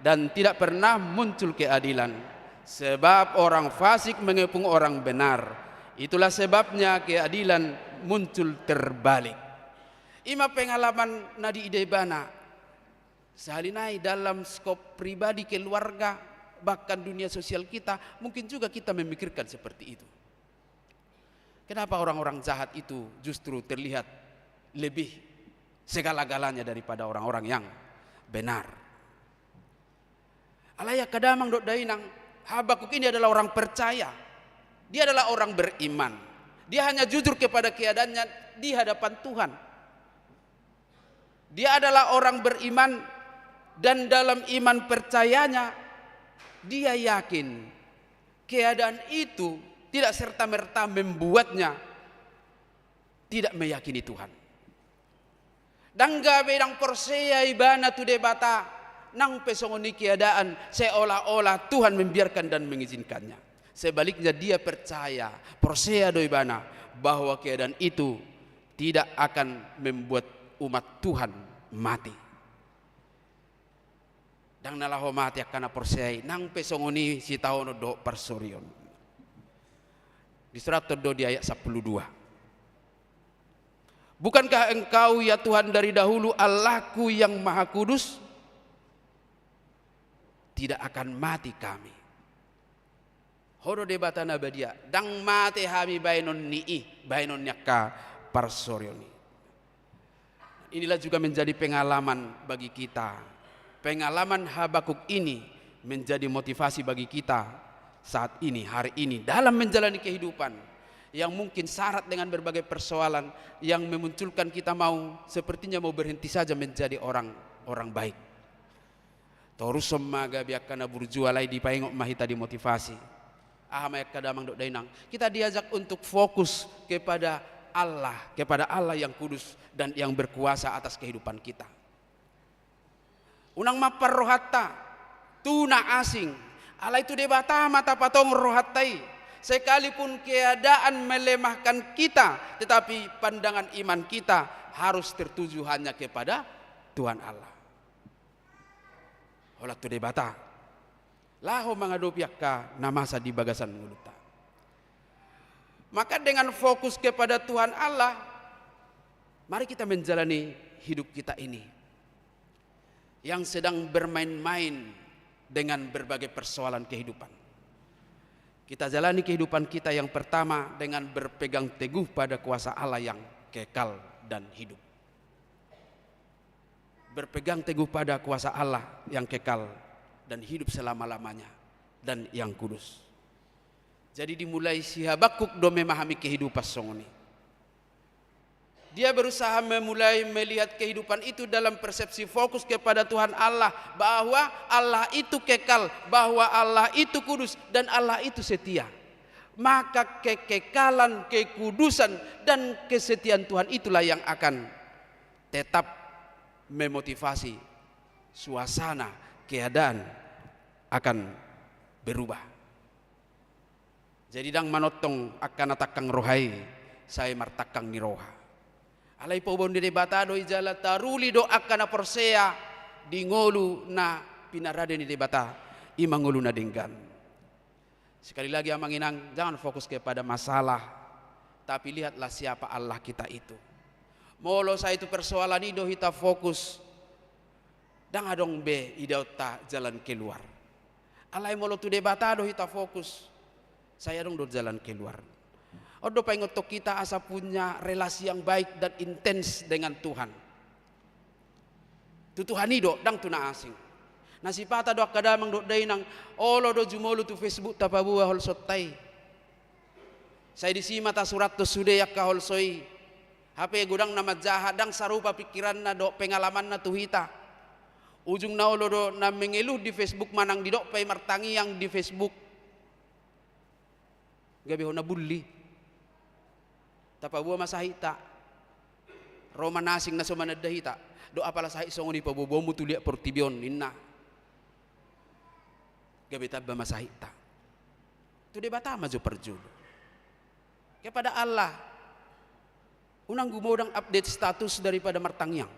dan tidak pernah muncul keadilan. Sebab orang fasik mengepung orang benar. Itulah sebabnya keadilan muncul terbalik. I ma pengalaman na diida ibana. Sahali nai dalam skop pribadi, keluarga, bahkan dunia sosial kita, mungkin juga kita memikirkan seperti itu. Kenapa orang-orang jahat itu justru terlihat lebih segala-galanya daripada orang-orang yang benar? Alai angka damang dohot dainang, Habakuk ini adalah orang percaya. Dia adalah orang beriman. Dia hanya jujur kepada keadaannya di hadapan Tuhan. Dia adalah orang beriman, dan dalam iman percayanya, dia yakin keadaan itu tidak serta-merta membuatnya tidak meyakini Tuhan. Ndang gabe ndang porsea ibana tu Debata, nang pe songon i keadaan, seolah-olah Tuhan membiarkan dan mengizinkannya. Sebaliknya, dia percaya, porsea do ibana, bahwa keadaan itu tidak akan membuat umat Tuhan mati. Ndang na laho mate angka na porsea i, nang pe songon i sitaonon dohot parsorion. Disurathon do di ayat sampulu dua. Bukankah Engkau, ya Tuhan, dari dahulu Allahku yang Maha Kudus? Tidak akan mati kami. Ho do Debata na badia, ndang mate hami baenon ni i, baenon ni angka parsorion i. Inilah juga menjadi pengalaman bagi kita. Pengalaman Habakuk ini menjadi motivasi bagi kita saat ini, hari ini, dalam menjalani kehidupan yang mungkin syarat dengan berbagai persoalan yang memunculkan kita mau, sepertinya mau berhenti saja menjadi orang, orang baik. Torushon ma gabe angka na burju, alai dipaingot ma hita, dimotivasi. Aha ma i angka damang dohot dainang? Kita diajak untuk fokus kepada Allah, kepada Allah yang kudus dan yang berkuasa atas kehidupan kita. Unang mampar rohanta tu na asing. Alai tu Debata ma tapatongon rohanta i. Sekalipun keadaan melemahkan kita, tetapi pandangan iman kita harus tertuju hanya kepada Tuhan Allah. Holan tu Debata. Laho mangadopi angka na masa di bagasan ngolunta. Maka dengan fokus kepada Tuhan Allah, mari kita menjalani hidup kita ini. Yang sedang bermain-main dengan berbagai persoalan kehidupan. Kita jalani kehidupan kita yang pertama dengan berpegang teguh pada kuasa Allah yang kekal dan hidup. Berpegang teguh pada kuasa Allah yang kekal dan hidup selama-lamanya dan yang kudus. Jadi dimulai si Habakuk do memahami kehidupan songon i. Dia berusaha memulai melihat kehidupan itu dalam persepsi fokus kepada Tuhan Allah, bahwa Allah itu kekal, bahwa Allah itu kudus, dan Allah itu setia. Maka kekekalan, kekudusan, dan kesetiaan Tuhan itulah yang akan tetap memotivasi suasana, keadaan akan berubah. Jadi ndang manongtong angka na tangkang roha i, sai martangkang ni roha. Alai paboaon ni Debata do i jala taruli do angka na porsea di ngolu na pinarade ni Debata, i ma ngolu na denggan. Sekali lagi amang inang, jangan fokus kepada masalah, tapi lihatlah siapa Allah kita itu. Molo sai tu persoalan i do hita fokus, ndang adong be idaonta jalan keluar. Alai molo tu Debata do hita fokus, sai adong do jalan keluar. On do paingothon hita asa punya relasi yang baik dan intens dengan Tuhan. Tu Tuhan i do, ndang tu na asing. Na sipata do angka damang dohot dainang, olo do jumolo tu Facebook tapaboa holsonta i. Sai disi ma tasurathon sude angka holso i. Hape godang na manjaha, ndang sarupa pikiranna dohot pengalamanna tu hita. Ujungna olo do na mengeluh di Facebook manang didok pe martangiang di Facebook. Gabe hona bulli. Tapaboa ma sahita. Ro ma na asing na so mananda hita. Dok apala sahit songon i paboaboanmu tu liat portibi on, ninna. Gabe tamba ma sahita. Tu Debata ma jo parjolo. Kepada Allah. Unang gumodang update status daripada martangiang.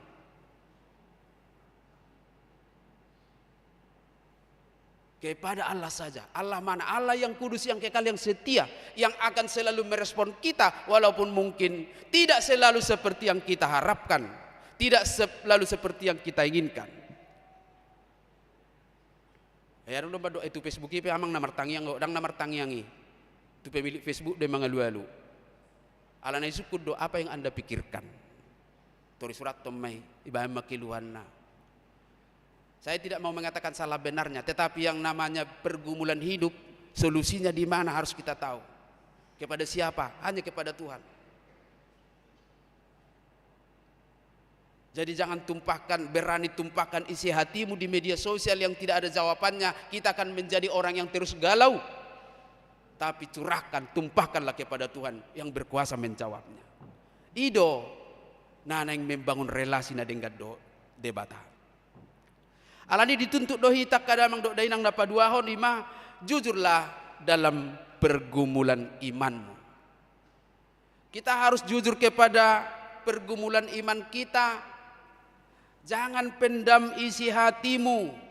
Kepada Allah saja. Allah mana? Allah yang kudus, yang kekal, yang setia, yang akan selalu merespon kita, walaupun mungkin tidak selalu seperti yang kita harapkan, tidak selalu seperti yang kita inginkan. Ai adong do mandok, eh, tu Facebook i pe amang na martangiang do, ndang na martangiang i. Tu pemilik Facebook do i mangalualu. Alana isungkun do apa yang Anda pikirkan. Tor isurathon ma i, ibaen ma keluhanna. Saya tidak mau mengatakan salah benarnya, tetapi yang namanya pergumulan hidup, solusinya di mana harus kita tahu. Kepada siapa? Hanya kepada Tuhan. Jadi jangan tumpahkan, berani tumpahkan isi hatimu di media sosial yang tidak ada jawabannya, kita akan menjadi orang yang terus galau. Tapi curahkan, tumpahkanlah kepada Tuhan yang berkuasa menjawabnya. I do na naeng membangun relasi na denggan dohot Debata. Alani dituntut do hita angka damang dohot dainang na paduahon, i ma jujurlah dalam pergumulan imanmu. Kita harus jujur kepada pergumulan iman kita. Jangan pendam isi hatimu.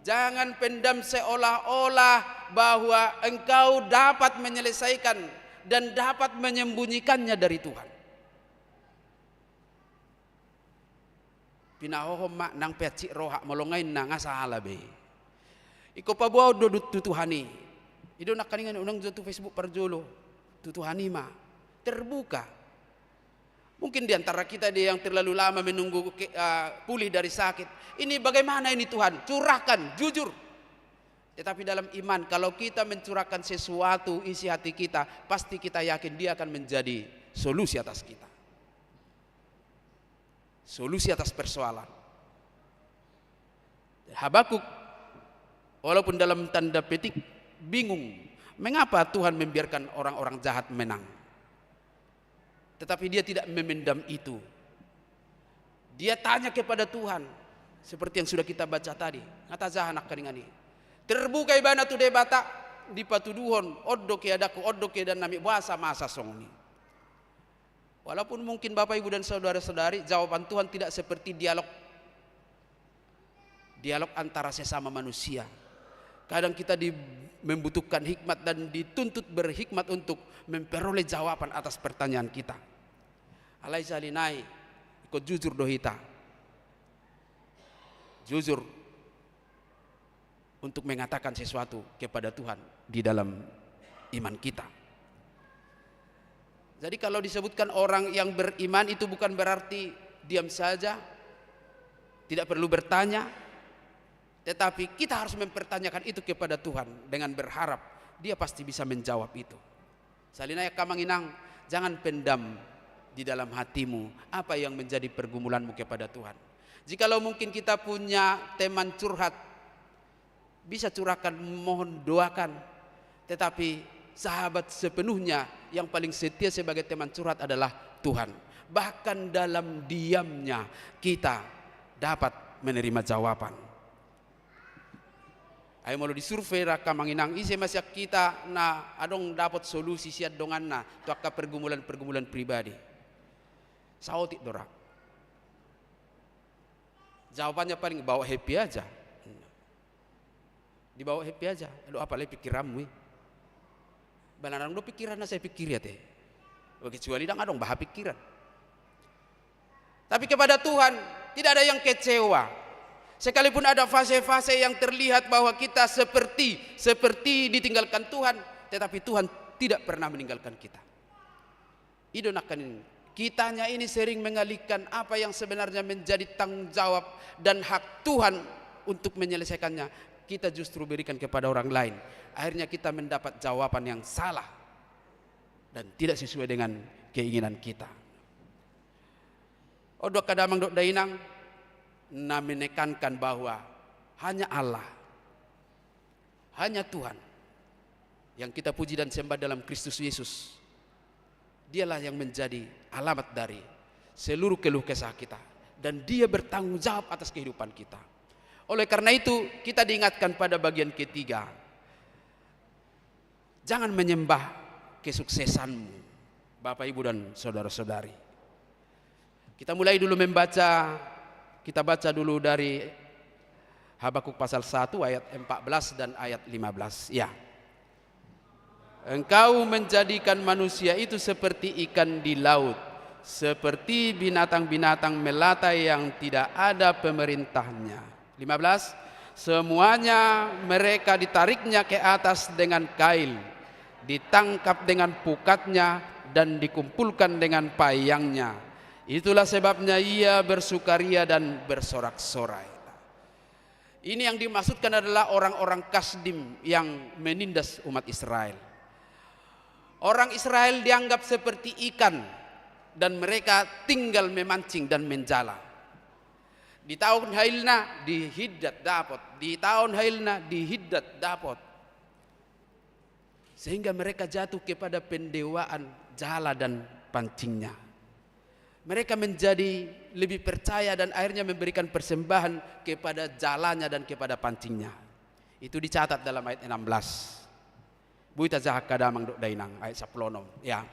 Jangan pendam seolah-olah bahwa engkau dapat menyelesaikan dan dapat menyembunyikannya dari Tuhan. Pinahohom ma nang pe hansit roha, molo nga inna nga sahala be. Ingkon paboaon do tu Tuhan i. I do nangkaningan i, unang jo tu Facebook parjolo. Tu Tuhan i ma. Terbuka. Mungkin di antara kita ada yang terlalu lama menunggu ke-, eh, pulih dari sakit. Ini bagaimana ini Tuhan? Curahkan, jujur. Tetapi dalam iman, kalau kita mencurahkan sesuatu isi hati kita, pasti kita yakin Dia akan menjadi solusi atas kita. Solusi atas persoalan. Habakuk, walaupun dalam tanda petik bingung, mengapa Tuhan membiarkan orang-orang jahat menang? Tetapi dia tidak memendam itu. Dia tanya kepada Tuhan, seperti yang sudah kita baca tadi. Nga tajaha nangkaningan i. Terbuka ibana tu Debata, dipatuduhon, on do keadaanku, on do keadaan nami, boasa masa songon i. Walaupun mungkin Bapak, Ibu, dan saudara-saudari, jawaban Tuhan tidak seperti dialog, dialog antara sesama manusia. Kadang kita di-, membutuhkan hikmat dan dituntut berhikmat untuk memperoleh jawaban atas pertanyaan kita. Alai sahali nai, ingkon jujur do hita. Jujur. untuk mengatakan sesuatu kepada Tuhan di dalam iman kita. Jadi, kalau disebutkan orang yang beriman, itu bukan berarti diam saja, tidak perlu bertanya, tetapi kita harus mempertanyakan itu kepada Tuhan dengan berharap Dia pasti bisa menjawab itu. Sahali nai, angka amang inang, jangan pendam di dalam hatimu apa yang menjadi pergumulanmu kepada Tuhan. Jikalau mungkin kita punya teman curhat, bisa curahkan, mohon doakan. Tetapi sahabat sepenuhnya yang paling setia sebagai teman curhat adalah Tuhan. Bahkan dalam diamnya kita dapat menerima jawaban. Ai molo disurvei, angka amang inang, ise ma sian hita na adong dapot solusi sian donganna tu angka pergumulan-pergumulan pribadi? Saotik do ra. Jawabannya paling, "Bawa happy aja." Dibawa happy aja. Aduh, apa lagi pikiranmu i? Ba na adong do pikiran na sai pikiri ate. Kecuali ndang adong baha pikiran. Tapi kepada Tuhan tidak ada yang kecewa. Sekalipun ada fase-fase yang terlihat bahwa kita seperti, seperti ditinggalkan Tuhan, tetapi Tuhan tidak pernah meninggalkan kita. I do nangkaning, kitanya ini sering mengalihkan apa yang sebenarnya menjadi tanggung jawab dan hak Tuhan untuk menyelesaikannya. Kita justru berikan kepada orang lain. Akhirnya kita mendapat jawaban yang salah dan tidak sesuai dengan keinginan kita. On do, angka damang dohot dainang, na menekankan bahwa hanya Allah, hanya Tuhan yang kita puji dan sembah dalam Kristus Yesus, Dialah yang menjadi alamat dari seluruh keluh kesah kita, dan Dia bertanggung jawab atas kehidupan kita. Oleh karena itu, kita diingatkan pada bagian ketiga, jangan menyembah kesuksesanmu, Bapak, Ibu, dan saudara-saudari. Kita mulai dulu membaca, kita baca dulu dari Habakuk pasal satu ayat empat belas dan ayat lima belas. Ya. Engkau menjadikan manusia itu seperti ikan di laut, seperti binatang-binatang melata yang tidak ada pemerintahnya. Lima belas, semuanya mereka ditariknya ke atas dengan kail, ditangkap dengan pukatnya, dan dikumpulkan dengan payangnya. Itulah sebabnya ia bersukaria dan bersorak-sorai. Ini yang dimaksudkan adalah orang-orang Kasdim yang menindas umat Israel. Orang Israel dianggap seperti ikan, dan mereka tinggal memancing dan menjala. Ditaon hailna, dihindat dapot, ditaon hailna, dihindat dapot. Sehingga mereka jatuh kepada pendewaan jala dan pancingnya. Mereka menjadi lebih percaya dan akhirnya memberikan persembahan kepada jalanya dan kepada pancingnya. Itu dicatat dalam ayat enam belas. Boi tajaha, angka damang dohot dainang, ayat sampulu onom. Ya.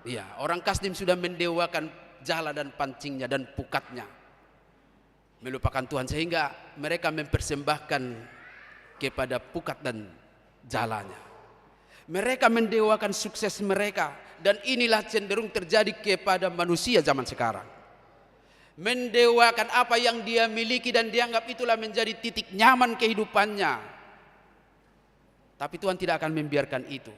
Iya, orang Kasdim sudah mendewakan jala dan pancingnya dan pukatnya. Melupakan Tuhan, sehingga mereka mempersembahkan kepada pukat dan jalanya. Mereka mendewakan sukses mereka, dan inilah cenderung terjadi kepada manusia zaman sekarang. Mendewakan apa yang dia miliki dan dianggap itulah menjadi titik nyaman kehidupannya. Tapi Tuhan tidak akan membiarkan itu.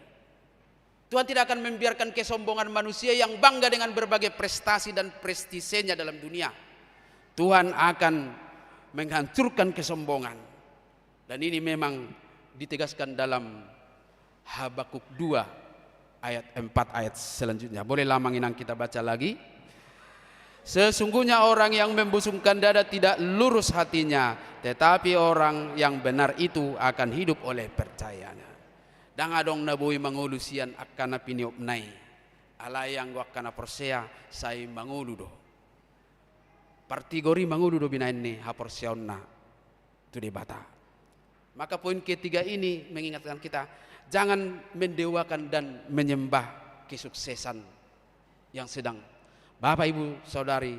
Tuhan tidak akan membiarkan kesombongan manusia yang bangga dengan berbagai prestasi dan prestisenya dalam dunia. Tuhan akan menghancurkan kesombongan. Dan ini memang ditegaskan dalam Habakuk dua ayat empat, ayat selanjutnya. Boleh, amang inang, kita baca lagi. Sesungguhnya orang yang membusungkan dada tidak lurus hatinya, tetapi orang yang benar itu akan hidup oleh percayanya. Ndang adong na boi mangolu sian angka na piniopna i. Alai anggo angka na porsea sai mangolu do. Partigor i mangolu do binaen ni haporseaonna tu Debata. Maka poin ketiga ini mengingatkan kita, jangan mendewakan dan menyembah kesuksesan yang sedang Bapak, Ibu, Saudari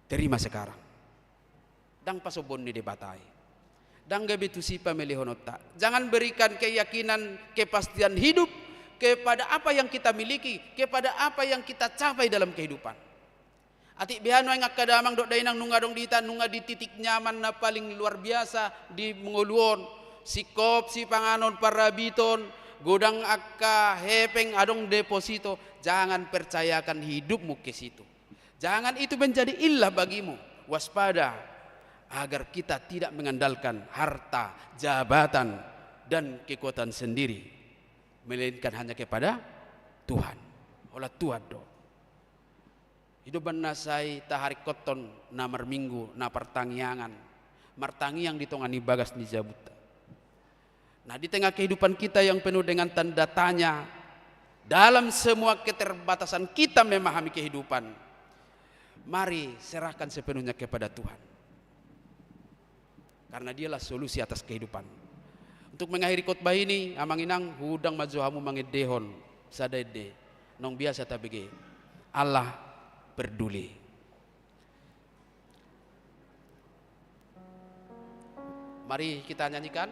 terima sekarang. Ndang pasombuon ni Debata i. Ndang gabe tusi pamelehononta. Jangan berikan keyakinan, kepastian hidup kepada apa yang kita miliki, kepada apa yang kita capai dalam kehidupan. Atik beha nuaeng angka damang dohot dainang nunga adong di hita, nunga di titik nyaman na paling luar biasa di ngolu on, singkop sipanganon parabiton, godang angka hepeng adong deposito, jangan percayakan hidupmu ke situ. Jangan itu menjadi illah bagimu. Waspada agar kita tidak mengandalkan harta, jabatan, dan kekuatan sendiri, melainkan hanya kepada Tuhan. Holan Tuhan do. I do umbahen na sai taharingkothon na marminggu, na partangiangan, martangiang di tonga ni bagas ni jabunta. Nah, di tengah kehidupan kita yang penuh dengan tanda tanya, dalam semua keterbatasan kita memahami kehidupan, mari serahkan sepenuhnya kepada Tuhan. Karena Dialah solusi atas kehidupan. Untuk mengakhiri khotbah ini, amang inang, hudang ma jo hamu mangendehon sada ende, naung biasa tabege, Allah peduli. Mari kita nyanyikan.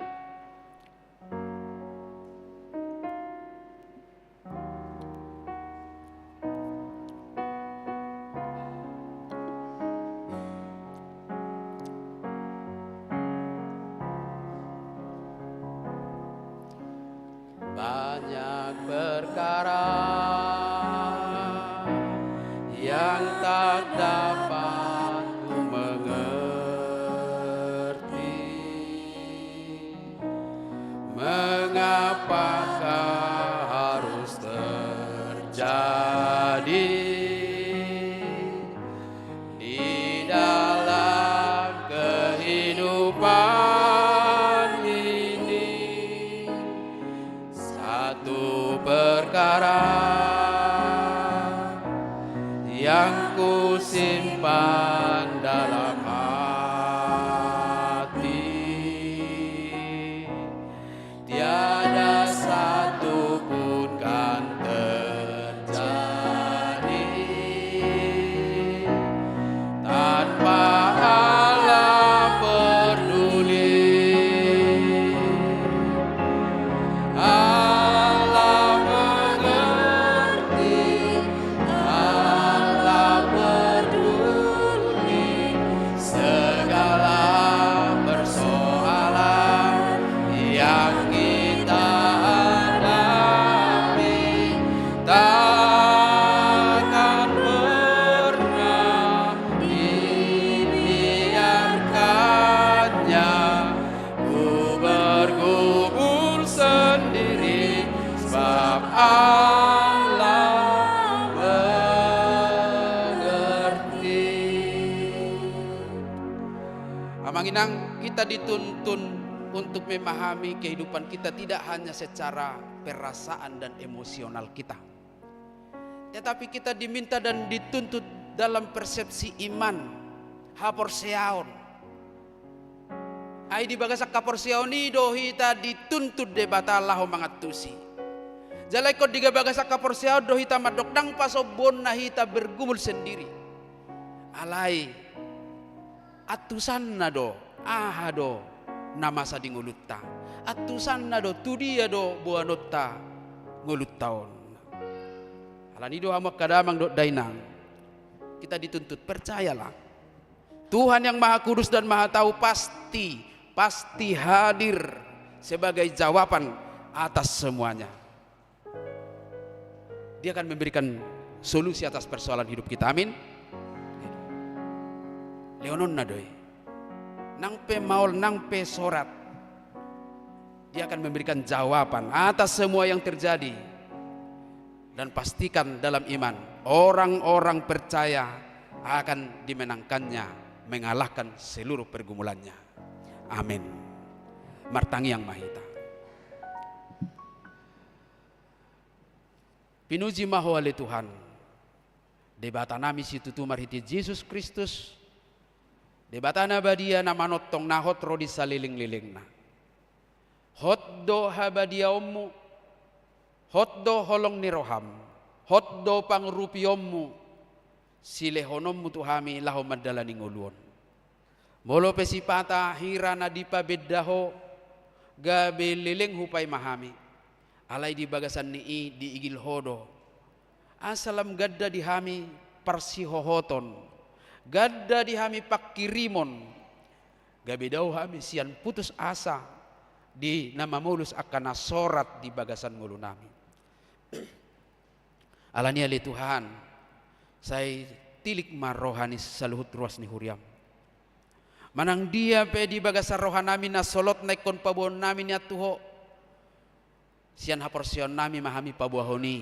Banyak perkara yang tak dapat ku mengerti. Mengapakah harus terjadi di dalam kehidupan ini? Satu perkara yang ku simpan dalam hati, tiada satu pun kan terjadi tanpa Allah peduli. Allah mengerti, Allah peduli segala persoalan yang kita hadapi. Takkan pernah dibiarkannya ku bergumul sendiri, sebab Allah mengerti. Amang inang, kita dituntun untuk memahami kehidupan kita tidak hanya secara perasaan dan emosional kita. Tetapi kita diminta dan dituntut dalam persepsi iman, haporseaon. Ai di bagasan haporseaon i do hita dituntut Debata laho mangantusi. Jala ingkon di bagasan haporseaon do hita mandok ndang pasombuonna hita bergumul sendiri. Alai antusanna do, aha do na masa di ngolunta. Antusanna do, tu dia do boanonta ngolunta on. Alani do hamu angka damang dohot dainang, kita dituntut, percayalah, Tuhan yang Maha Kudus dan Maha Tahu pasti, pasti hadir sebagai jawaban atas semuanya. Dia akan memberikan solusi atas persoalan hidup kita. Amin. Lehononna do i. Nang pe maol, nang pe sorat, Dia akan memberikan jawaban atas semua yang terjadi. Dan pastikan dalam iman, orang-orang percaya akan dimenangkannya, mengalahkan seluruh pergumulannya. Amin. Martangiang ma hita. Pinuji ma Ho ale Tuhan, Debatanami situtu marhite Jesus Kristus, Debata na badia na manongtong na hot ro di salelenglelengna. Hot do habadiaonmu, hot do holong ni roham, hot do pangurupionmu, silehononmu tu hami laho mandalani ngolu on. Molo pe sipata hira na dipabenda ho, gabe leleng hupaima hami. Alai di bagasan ni i diigil ho do. Asa lam ganda di hami parsihohoton, ganda di hami pangkirimon, gabe dao hami sian putus asa di na mamolus angka na sorat di bagasan ngolunami. Alani i ale Tuhan, sai tilik ma roha ni saluhut ruas ni huriam. Manang dia pe di bagasan rohanami na solot na ingkon paboaonnami nian tu ho, sian haporseaonnami ma hami paboahon i.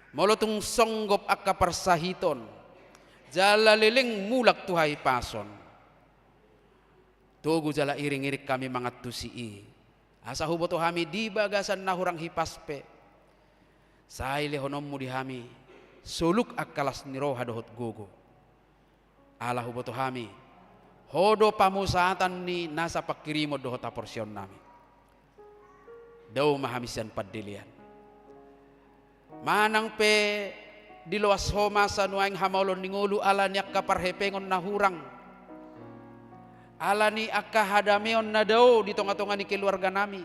Molo tung songgop angka parsahiton, jala leleng mulak tu hahipason, togu jala iring-iring hami mangantusi i. Asa huboto hami di bagasan na hurang hipas pe, sai lehononmu di hami soluk angka las ni roha dohot gogo. Ala huboto hami, ho do pamusatan ni nasa pangkirimon dohot haporseaonnami. Dao ma hami sian pandelean. Manang pe diloas ho masa nuaeng hamaolon ni ngolu ala ni angka parhepengon na hurang, ala ni angka hadameon na dao di tonga-tonga ni keluarganami,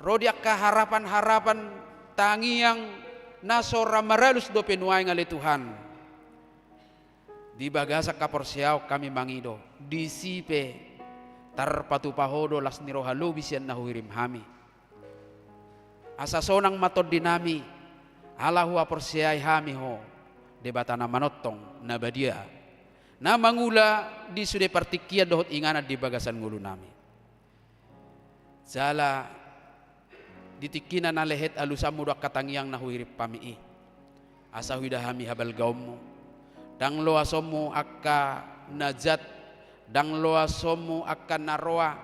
ro di angka harapan-harapan tangiang na so ra maralus dope nuaeng ale Tuhan. Di bagasan haporseaon hami mangido, disi pe tarpatupa ho do las ni roha lobi sian na huhirim hami. Asa sonang ma tondinami, ala huhaporseai hami ho, Debata na manongtong, na badia, na mangula di sude partingkian dohot inganan di bagasan ngolunami. Jala di tingkina na lehet alusanmu do angka tangiang na huhirim hami i. Asa huida hami habalgaonmu. Ndang loasonmu angka na jat, ndang loasonmu angka na roa,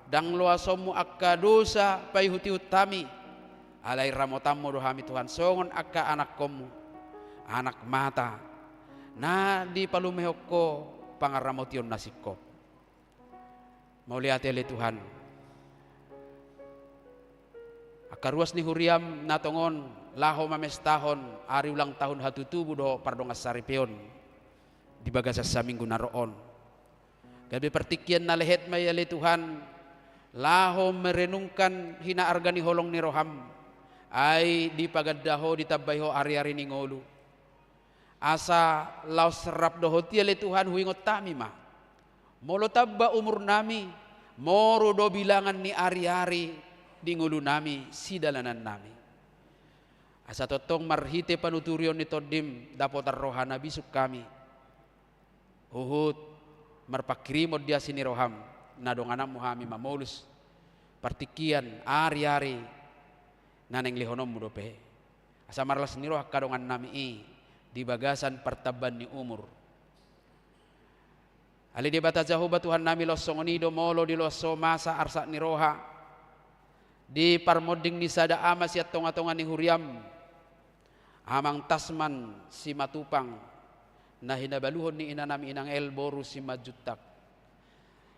ndang loasonmu angka dosa paihut-ihut hami. Alai ramotanmu do hami Tuhan songon angka anakkonmu, anak mata, na dipalumehon ho pangaramotion na singkop. Mauliate ale Tuhan. Angka ruas ni huriam na tongon laho mamestahon ari ulang tahun hatutubu dohot pardongansaripeon di bagasan saminggu na ro on. Gabe partingkian na lehet ma i ale Tuhan, laho merenungkan hinaarga ni holong ni roham, ai dipaganda ho, ditambai ho ari-ari ni ngolu. Asa laos rap dohot i ale Tuhan huingot hami ma, molo tamba umurnami, moru do bilangan ni ari-ari di ngolunami sidalanannami. Asa tongtong marhite panuturion ni tondim dapotan roha na bisuk hami, huhut marpangkirimon di asi ni roham, na dongananmu hami mamolus partingkian ari-ari na naeng lehononmu dope. Asa marlas ni roha angka dongannami i di bagasan partambaan ni umur. Ale Debata Jahowa Tuhannami, laos songon i do molo diloas ho masa arsak ni roha di parmonding ni sada ama sian tonga-tonga ni huriam, Amang Tasman Simatupang, na hinabaluhon ni inanami Inang El boru Simanjuntak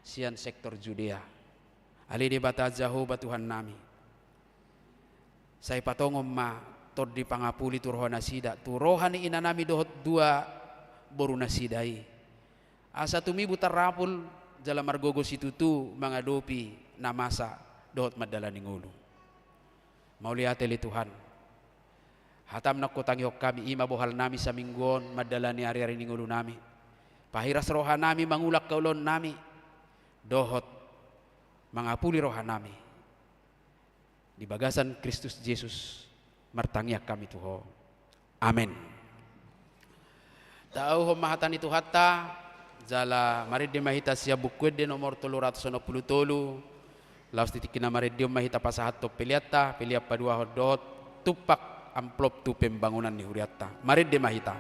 sian sektor Judea. Ale Debata Jahowa Tuhannami, sai patongon ma Tondi pangapuli tu roha nasida, tu roha ni inanami dohot dua boru nasida i, asa tumibu tarapul jala margogo situtu mangadopi na masa dohot mandalani ngolu. Mauliate ale Tuhan. Hatam na hutangihon hami, i ma bohalnami saminggu on mandalani ari-ari ni ngolunami. Pahiras rohanami mangula angka ulaonnami dohot mangapuli rohanami. Di bagasan Kristus Jesus martangiang hami tu Ho. Amen. Tahuhon ma hata ni Tuhanta, jala marende ma hita sian Buku Ende nomor tolu ratus onom pulu tolu, laos di tingki na marende on ma hita pasahathon peleanta, pelean paduahon dohot tumpak amplop tu pembangunan ni hurianta. Marende ma hita.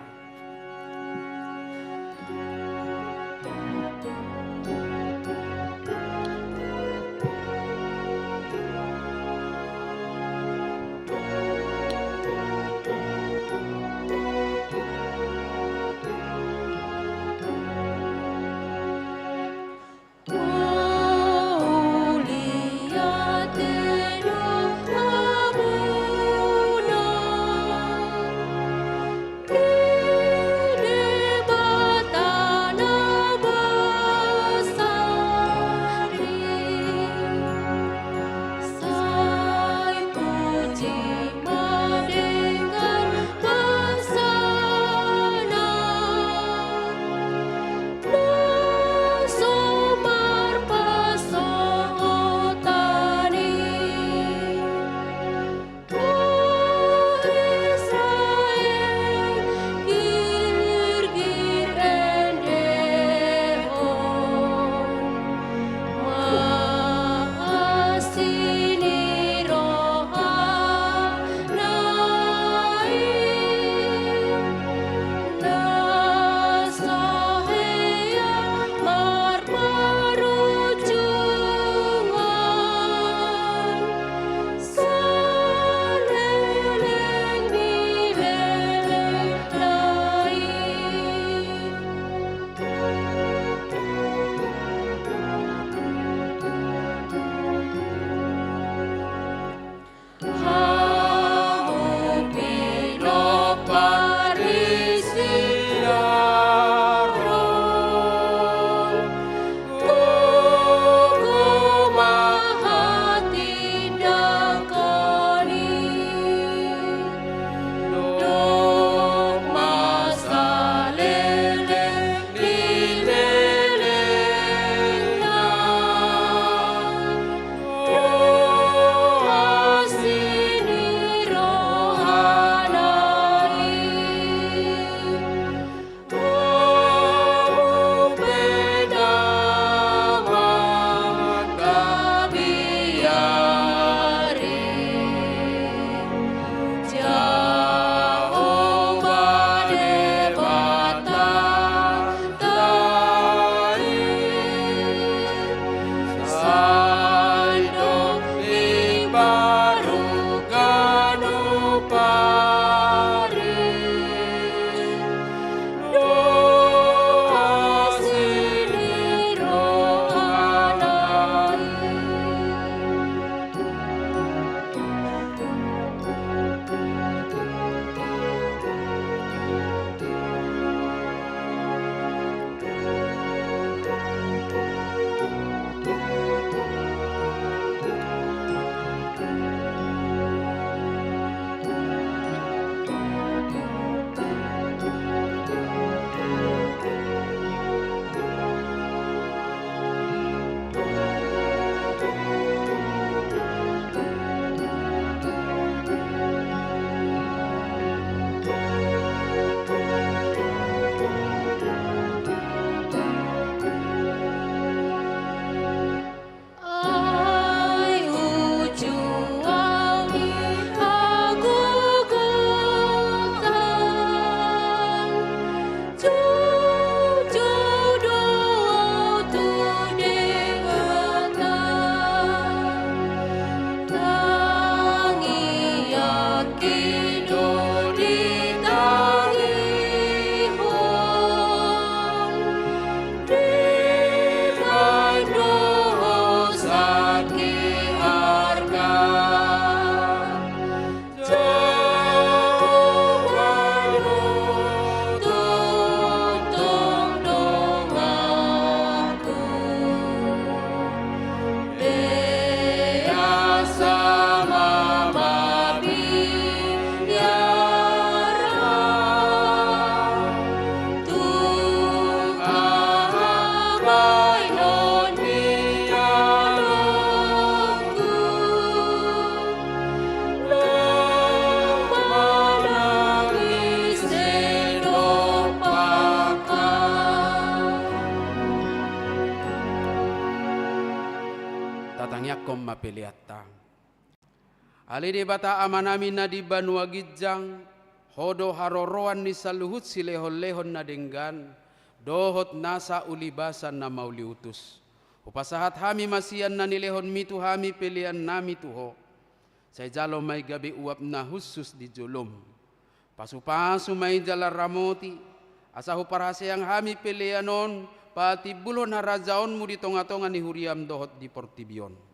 Ingkon ma peleanta. Ale Debata Amanami na di banua ginjang, Ho do haroroan ni saluhut silehonlehon na denggan dohot nasa ulibasan na mauliutus. Hupasahat hami ma sian na nilehonMi tu hami peleannami tu Ho. Sai jalo ma i gabe uap na hushus di joloM. Pasupasu ma i jala ramoti, asa huparhaseang hami pelean on patimbulhon harajaonMu di tongatonga ni huriaM dohot di portibi on.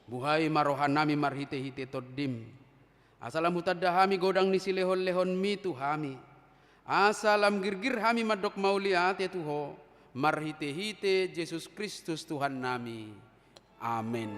Buhai ma rohanami marhitehite TondiM, asa lam hutanda hami godang ni silehonlehonMi tu hami, asa lam girgir hami mandok mauliate tu Ho, marhitehite Jesus Kristus Tuhannami. Amen.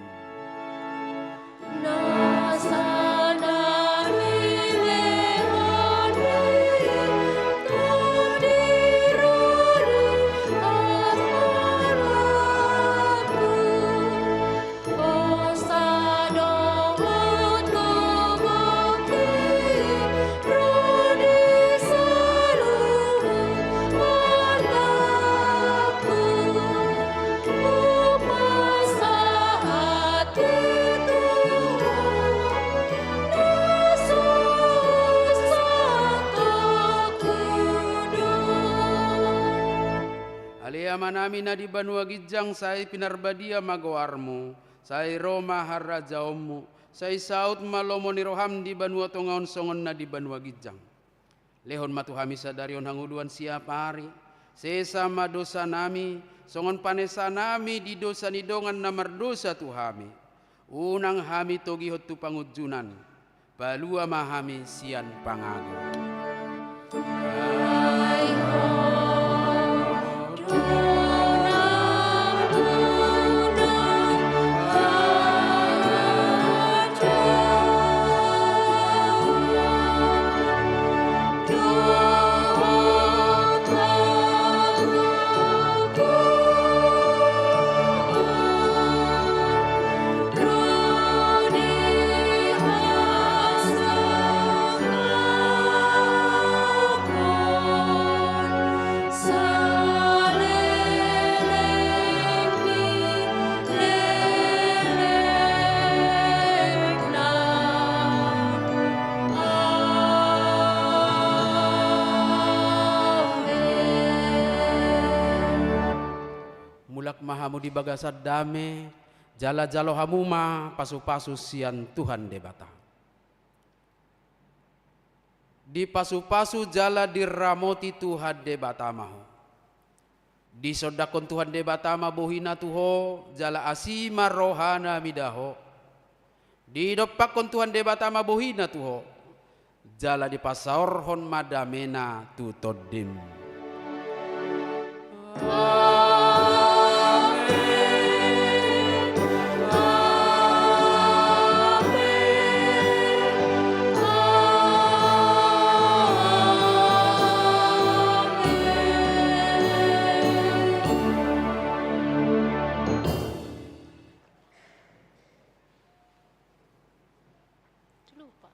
Ale Amanami na di banua ginjang, sai pinarbadia ma goarMu, sai ro ma harajaonMu, sai saut ma lomo ni rohaM di banua tonga on songon na di banua ginjang. Lehon ma tu hami sadari on hangoluan siapari, sesa ma dosanami, songon panesanami di dosa ni dongan na mardosa tu hami. Unang hami togihon tu pangunjunan, palua ma hami sian pangago. Mulak ma hamu di bagasan dame, jala jalo hamu ma pasupasu sian Tuhan Debata. Dipasupasu jala diramoti Tuhan Debata ma ho. Disondangkon Tuhan Debata ma bohiNa tu ho, jala asi ma rohaNa mida ho. Didompakkon Tuhan Debata ma bohiNa tu ho, jala dipasaorhon ma dameNa tu tondim. Amen. Amen. Amen. Lupa.